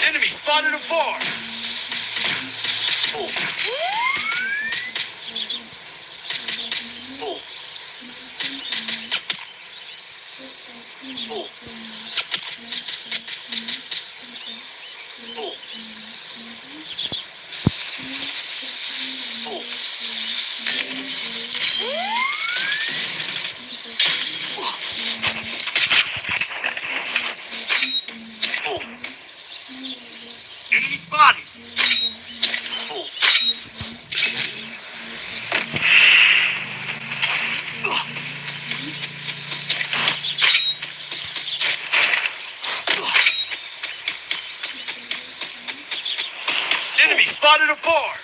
Enemy spotted afar. Enemy spotted. Enemy spotted afar.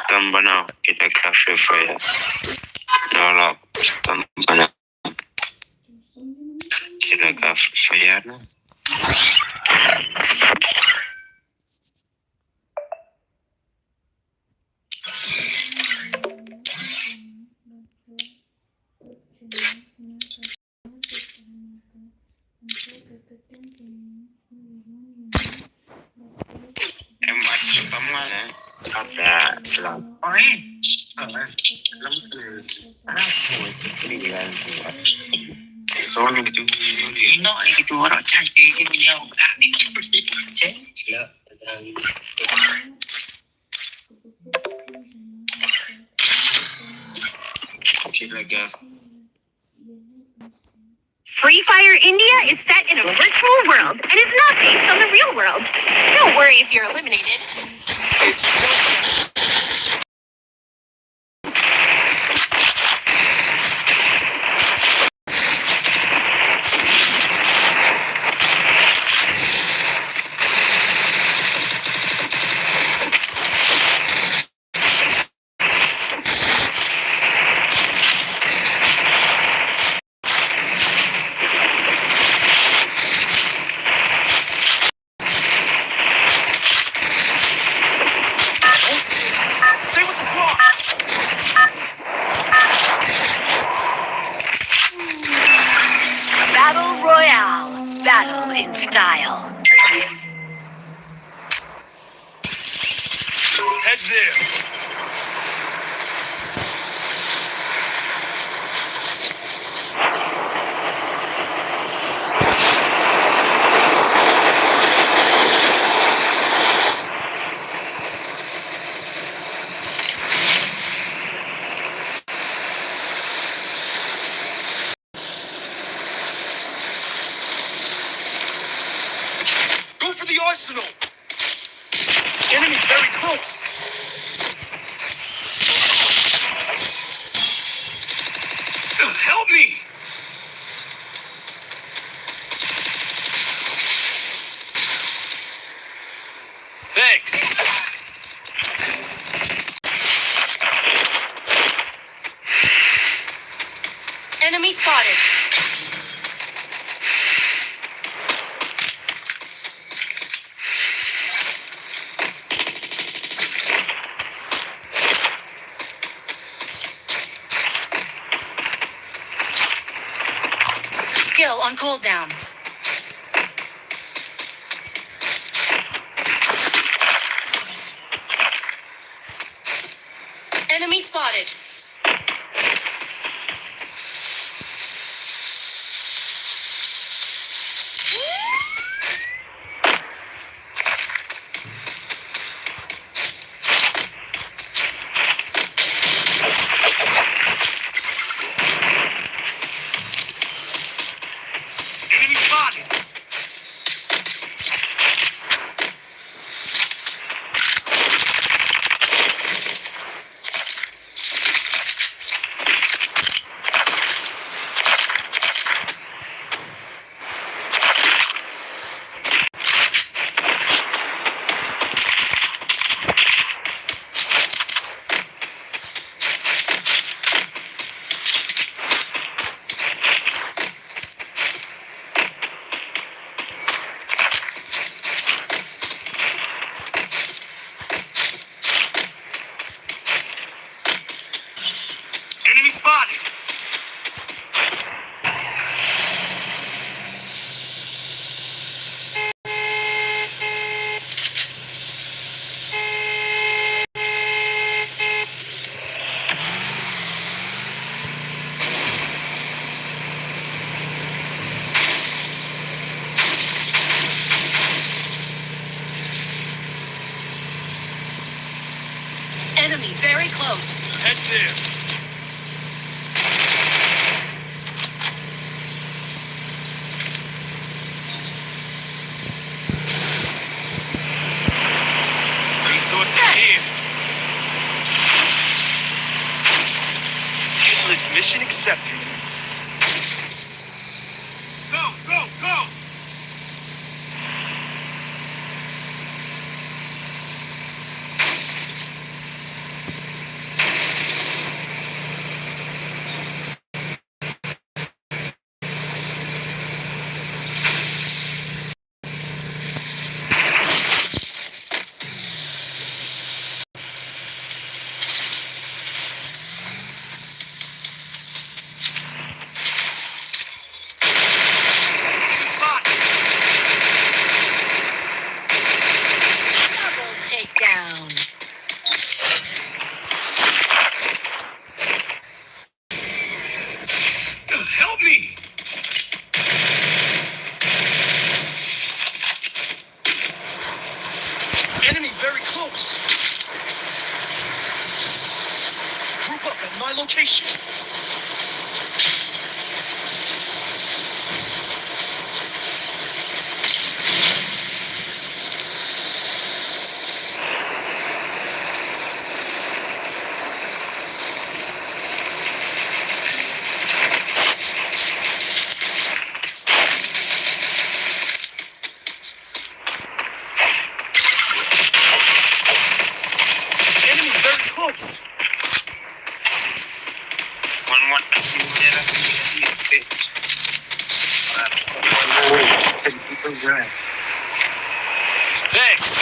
Tam bana kita ka Free Fire. No lo, tam bana kita ka Free Fire. Em ach pamane. Ata lang. Oi. Lam tu. Ah, oi, tu ni dia. Sorry tu. Ino itu orang cantik dia punya. Cek. Sila. Sila. Free Fire India is set in a virtual world and is not based on the real world. Don't worry if you're eliminated. It's Stay with the squad. Battle Royale. Battle in style. Head there. Go for the arsenal! Enemy very close! Help me! Thanks. Enemy spotted. Skill on cooldown. Enemy spotted. Enemy spotted. Enemy spotted! Enemy very close. Head there. Resources here. Endless mission accepted. Go, go, go! Chase you. Enemy very close. One one. Thanks.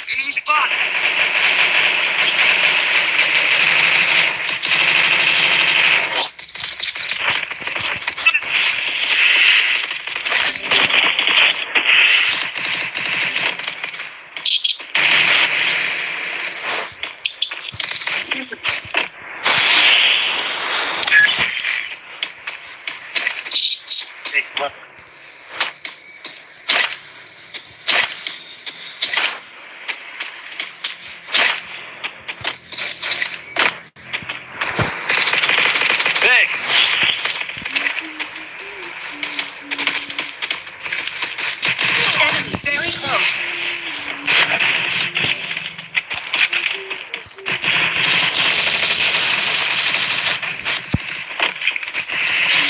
Enemy spotted. Thanks. Enemy very close.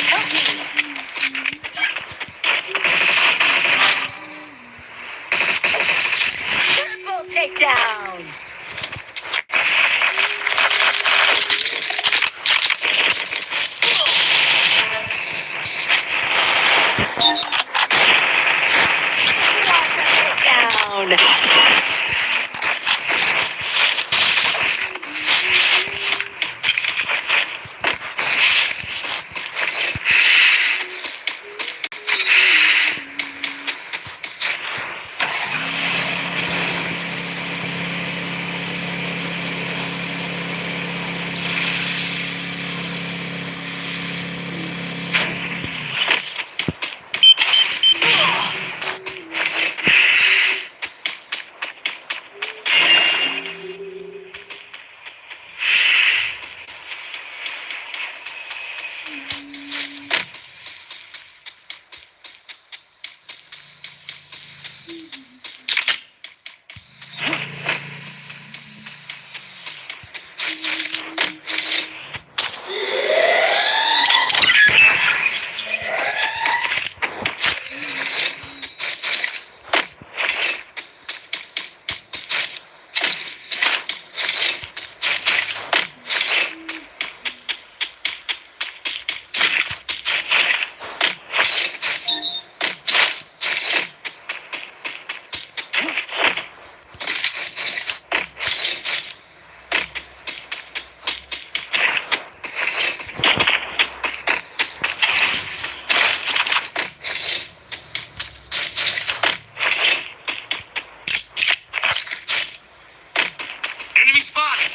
Help me. Triple takedown. Down. Enemy spotted!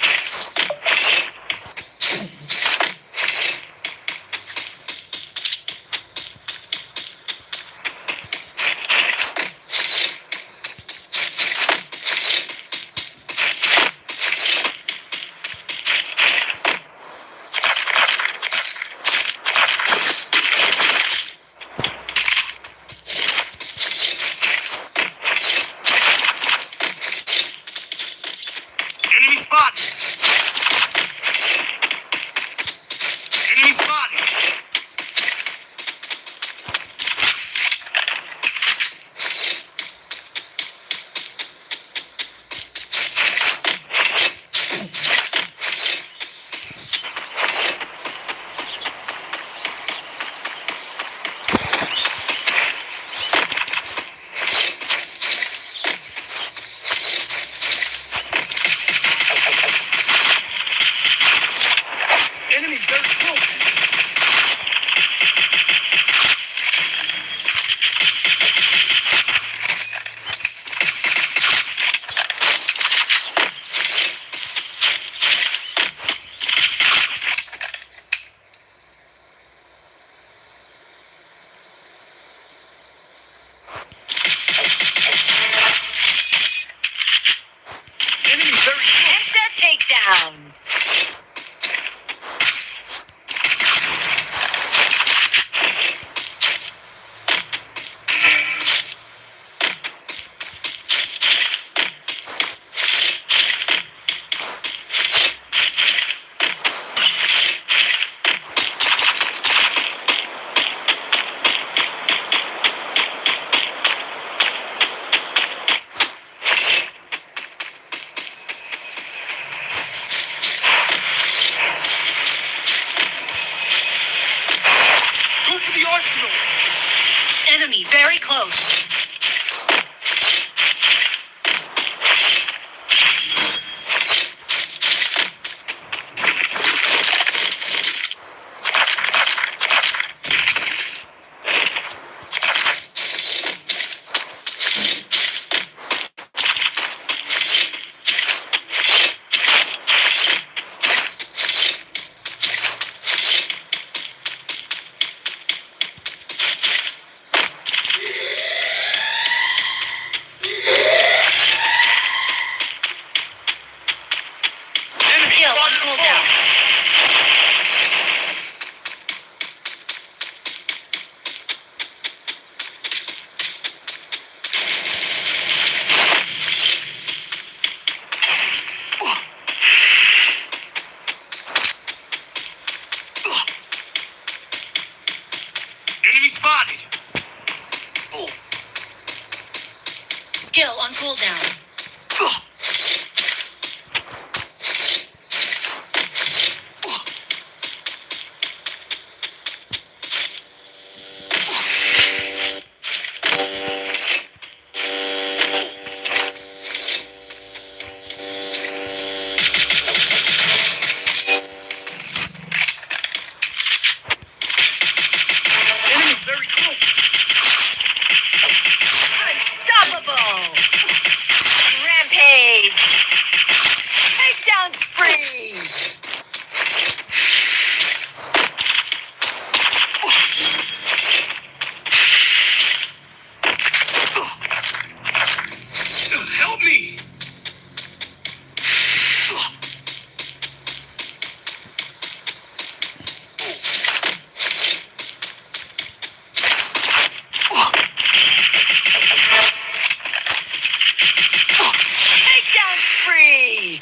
Enemy spotted! Enemy spotted! Enemy very close. Arsenal. Enemy very close. Skill on cooldown. Enemy spotted. Skill on cooldown. Enemy very close. Unstoppable. Rampage. Takedown spree. Help me! Takedown spree!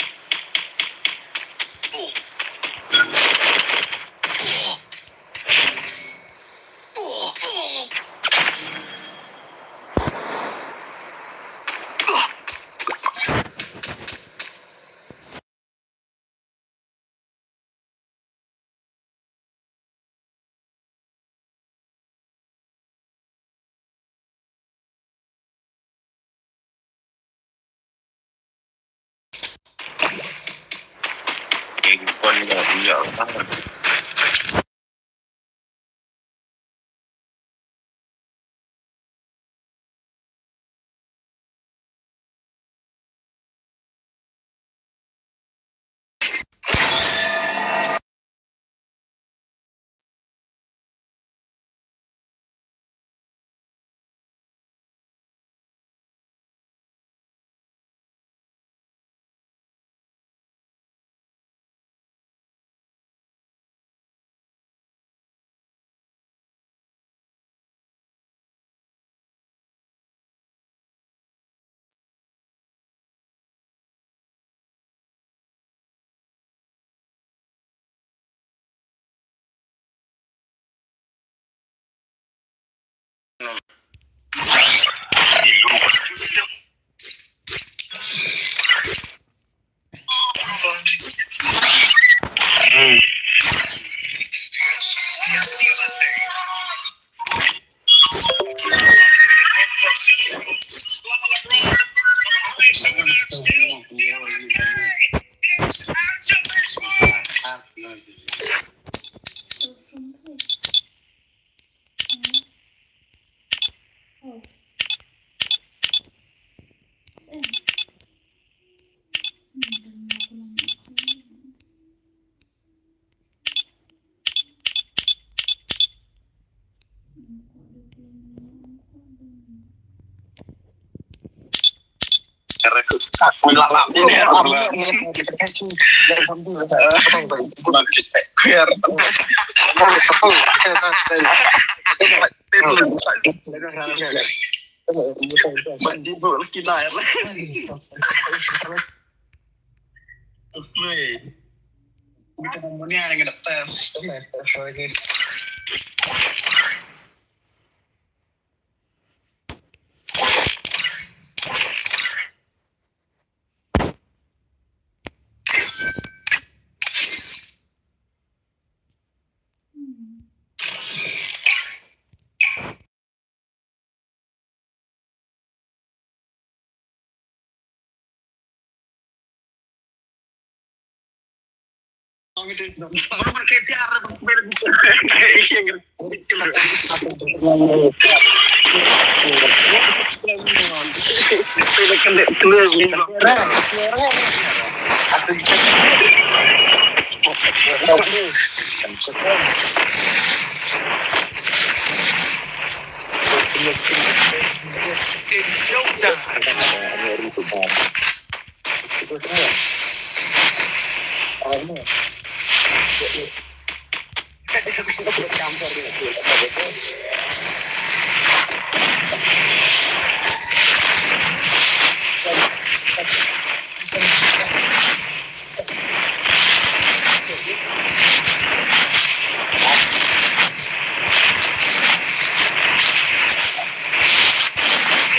It's showtime.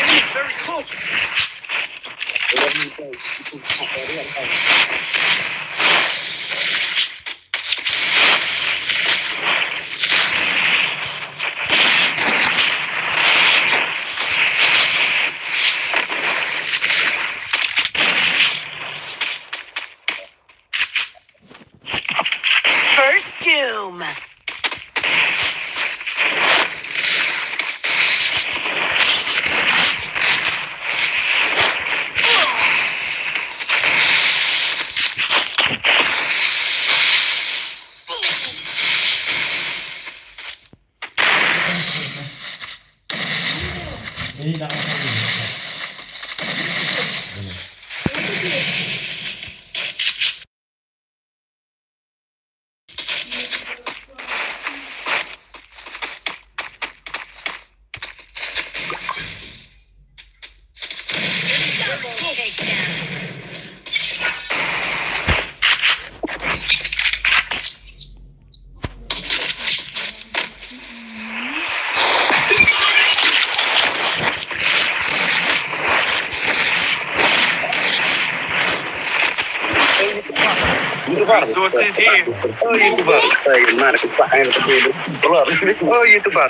Enemies very close. First Doom. Resources here. Oh, YouTuber. Oh, YouTuber.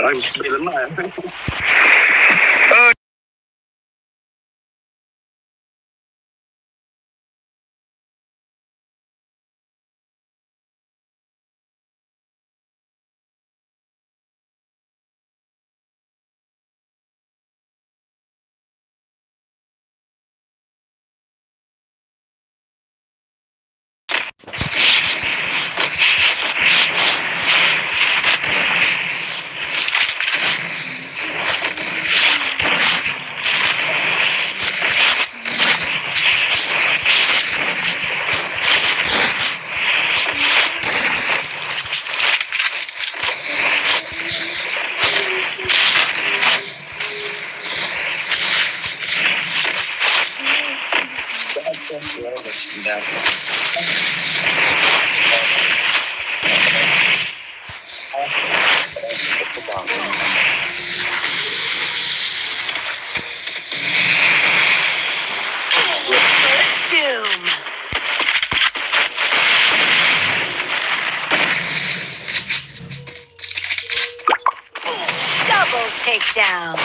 Doom. Double takedown.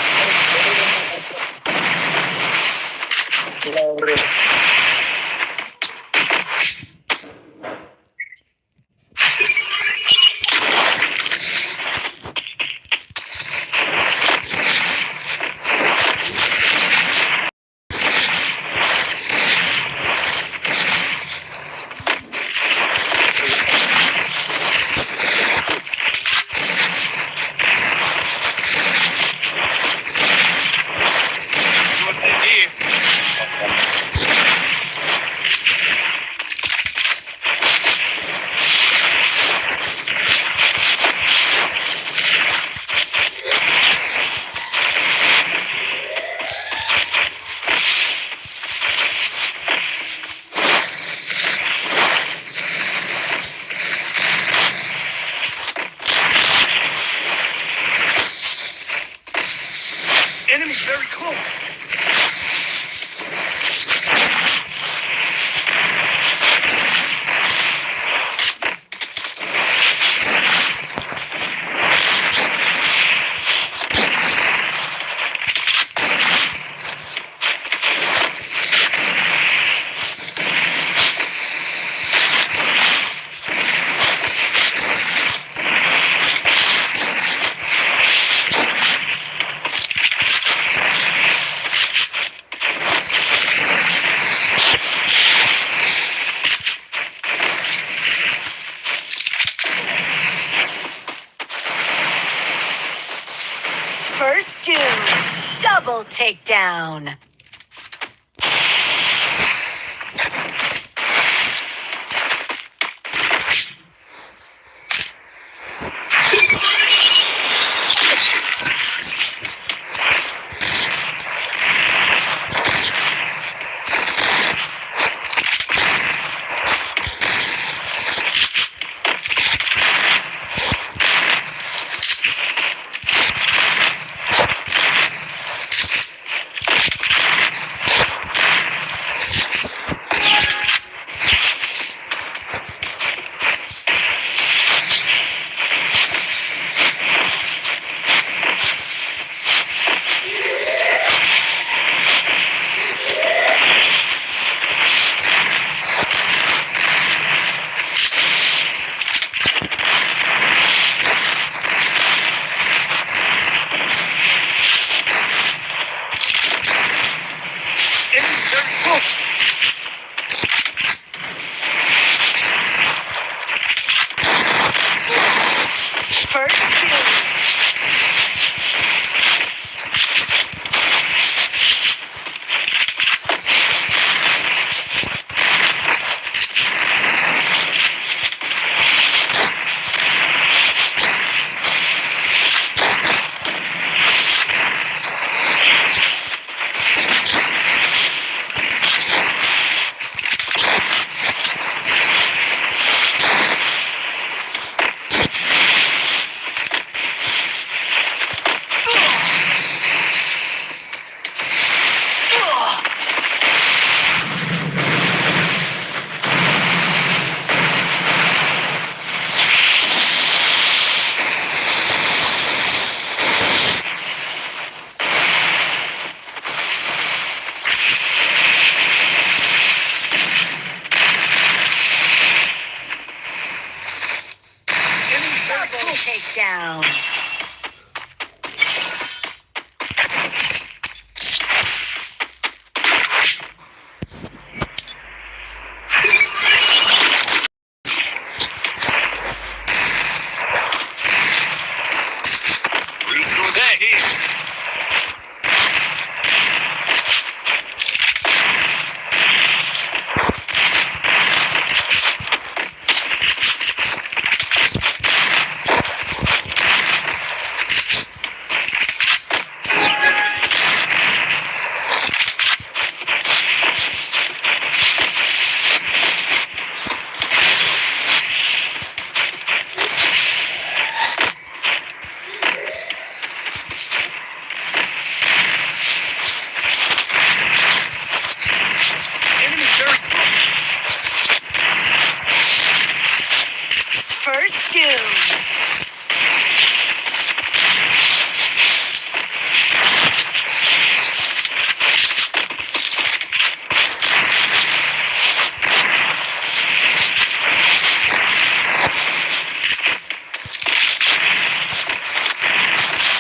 Enemy very close. First doom. Double takedown. First doom. Double takedown. First doom.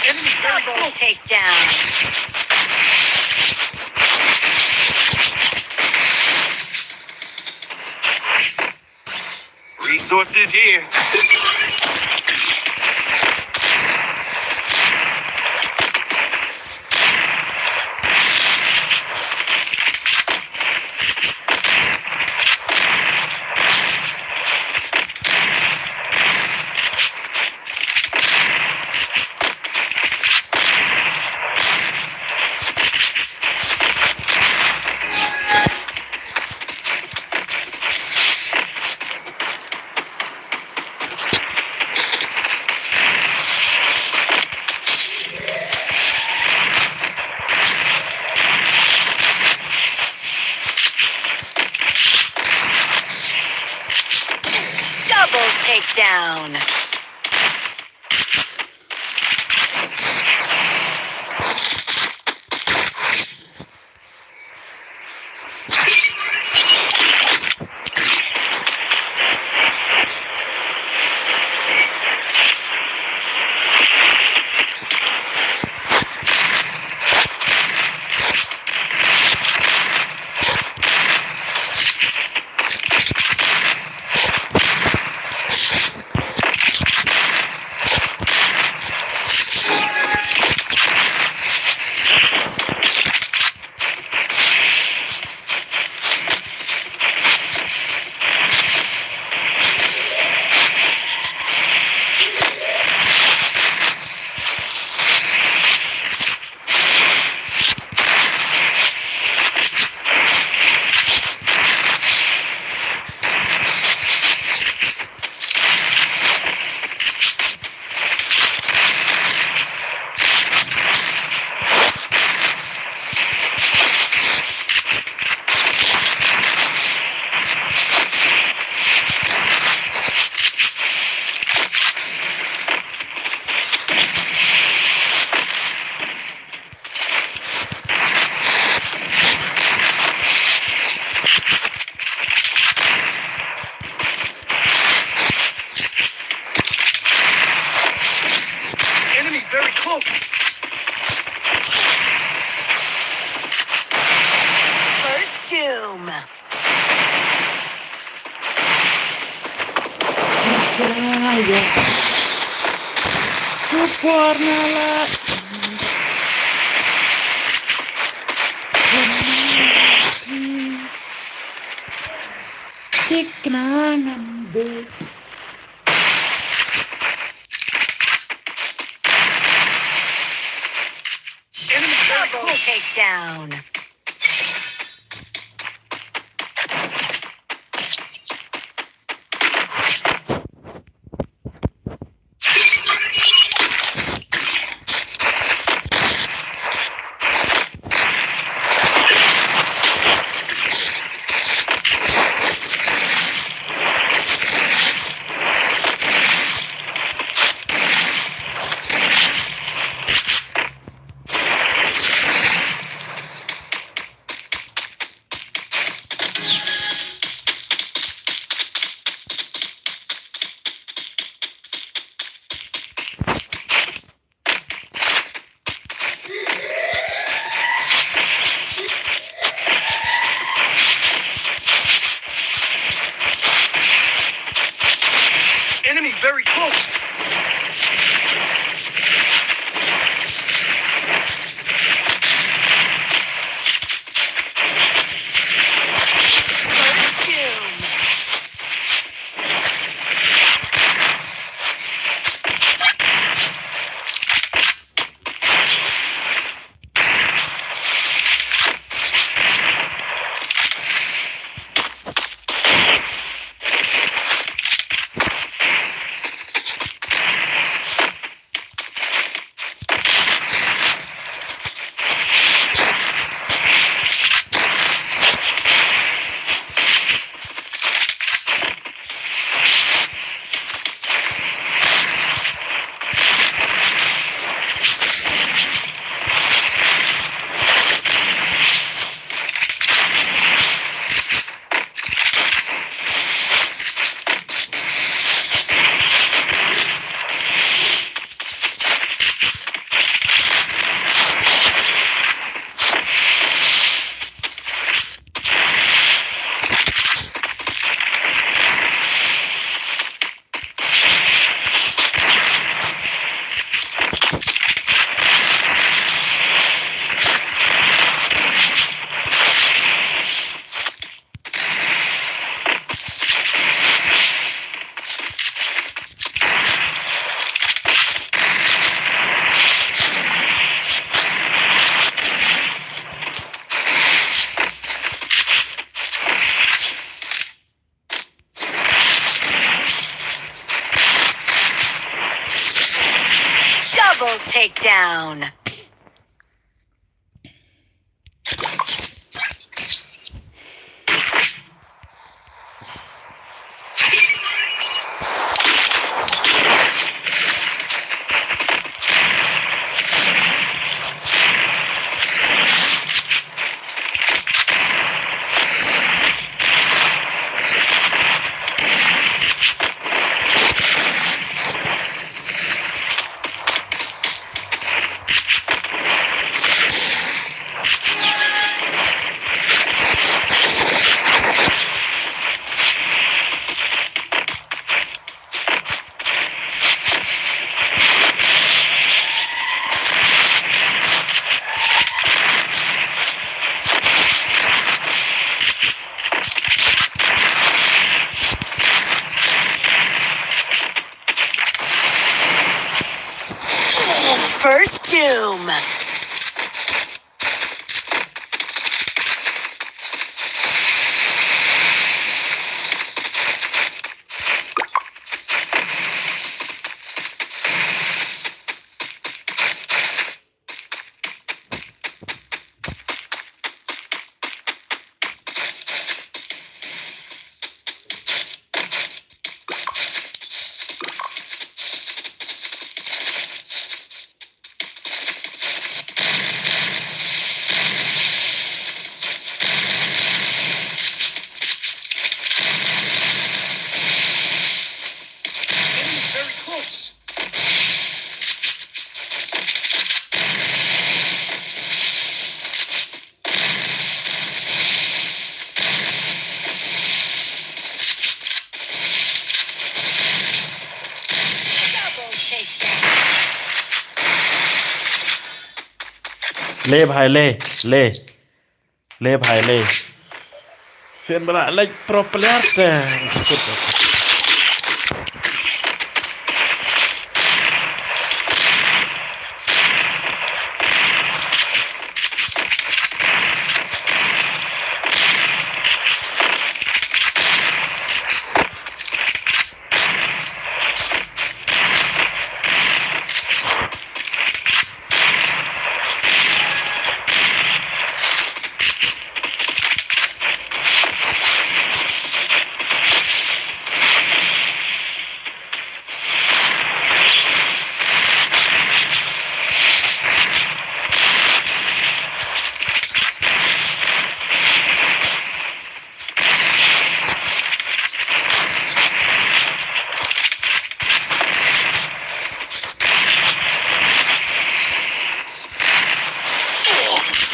Enemy double takedown. Resources here. Double takedown. Very close. First Doom. Super nala. Sik nangan be. Enemy very close. Takedown. Enemy very close. First Doom. Double takedown. First Doom. Le bhai le. Le. Le bhai le. Sien bala le pro player te.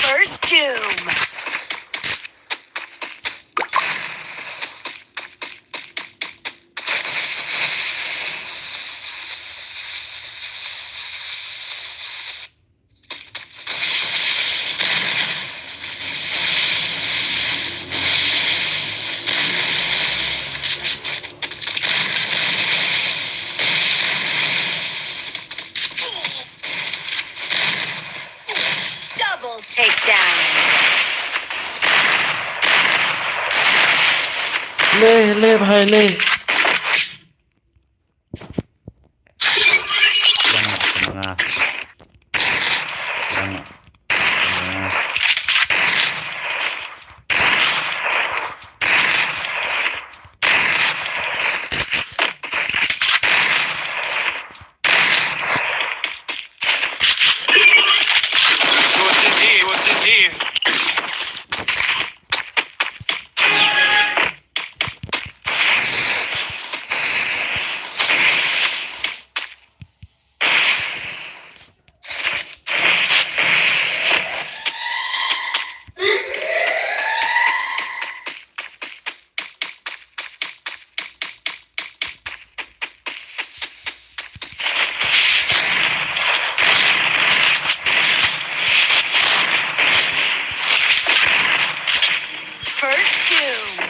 First Doom. Double takedown. Le, le, bhai, le. Bang, bang, bang. What's this here? What's this here? First Doom.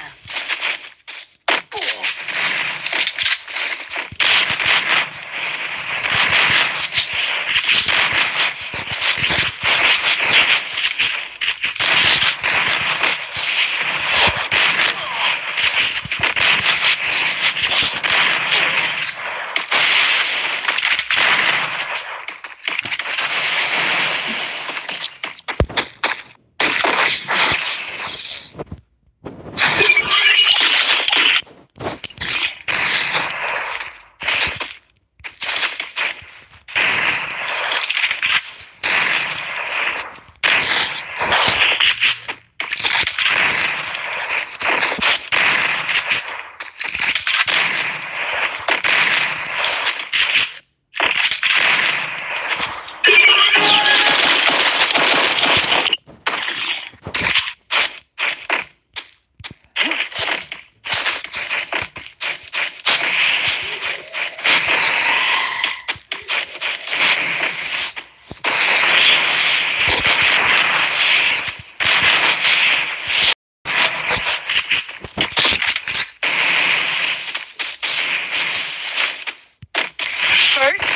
First.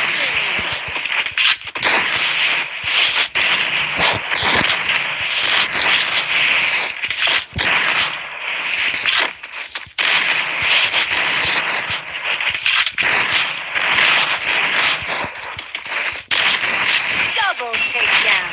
Double takedown.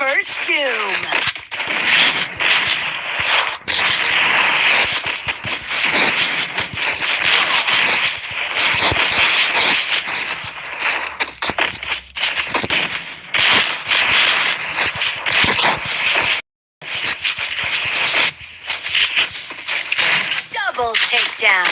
First Doom. Double takedown.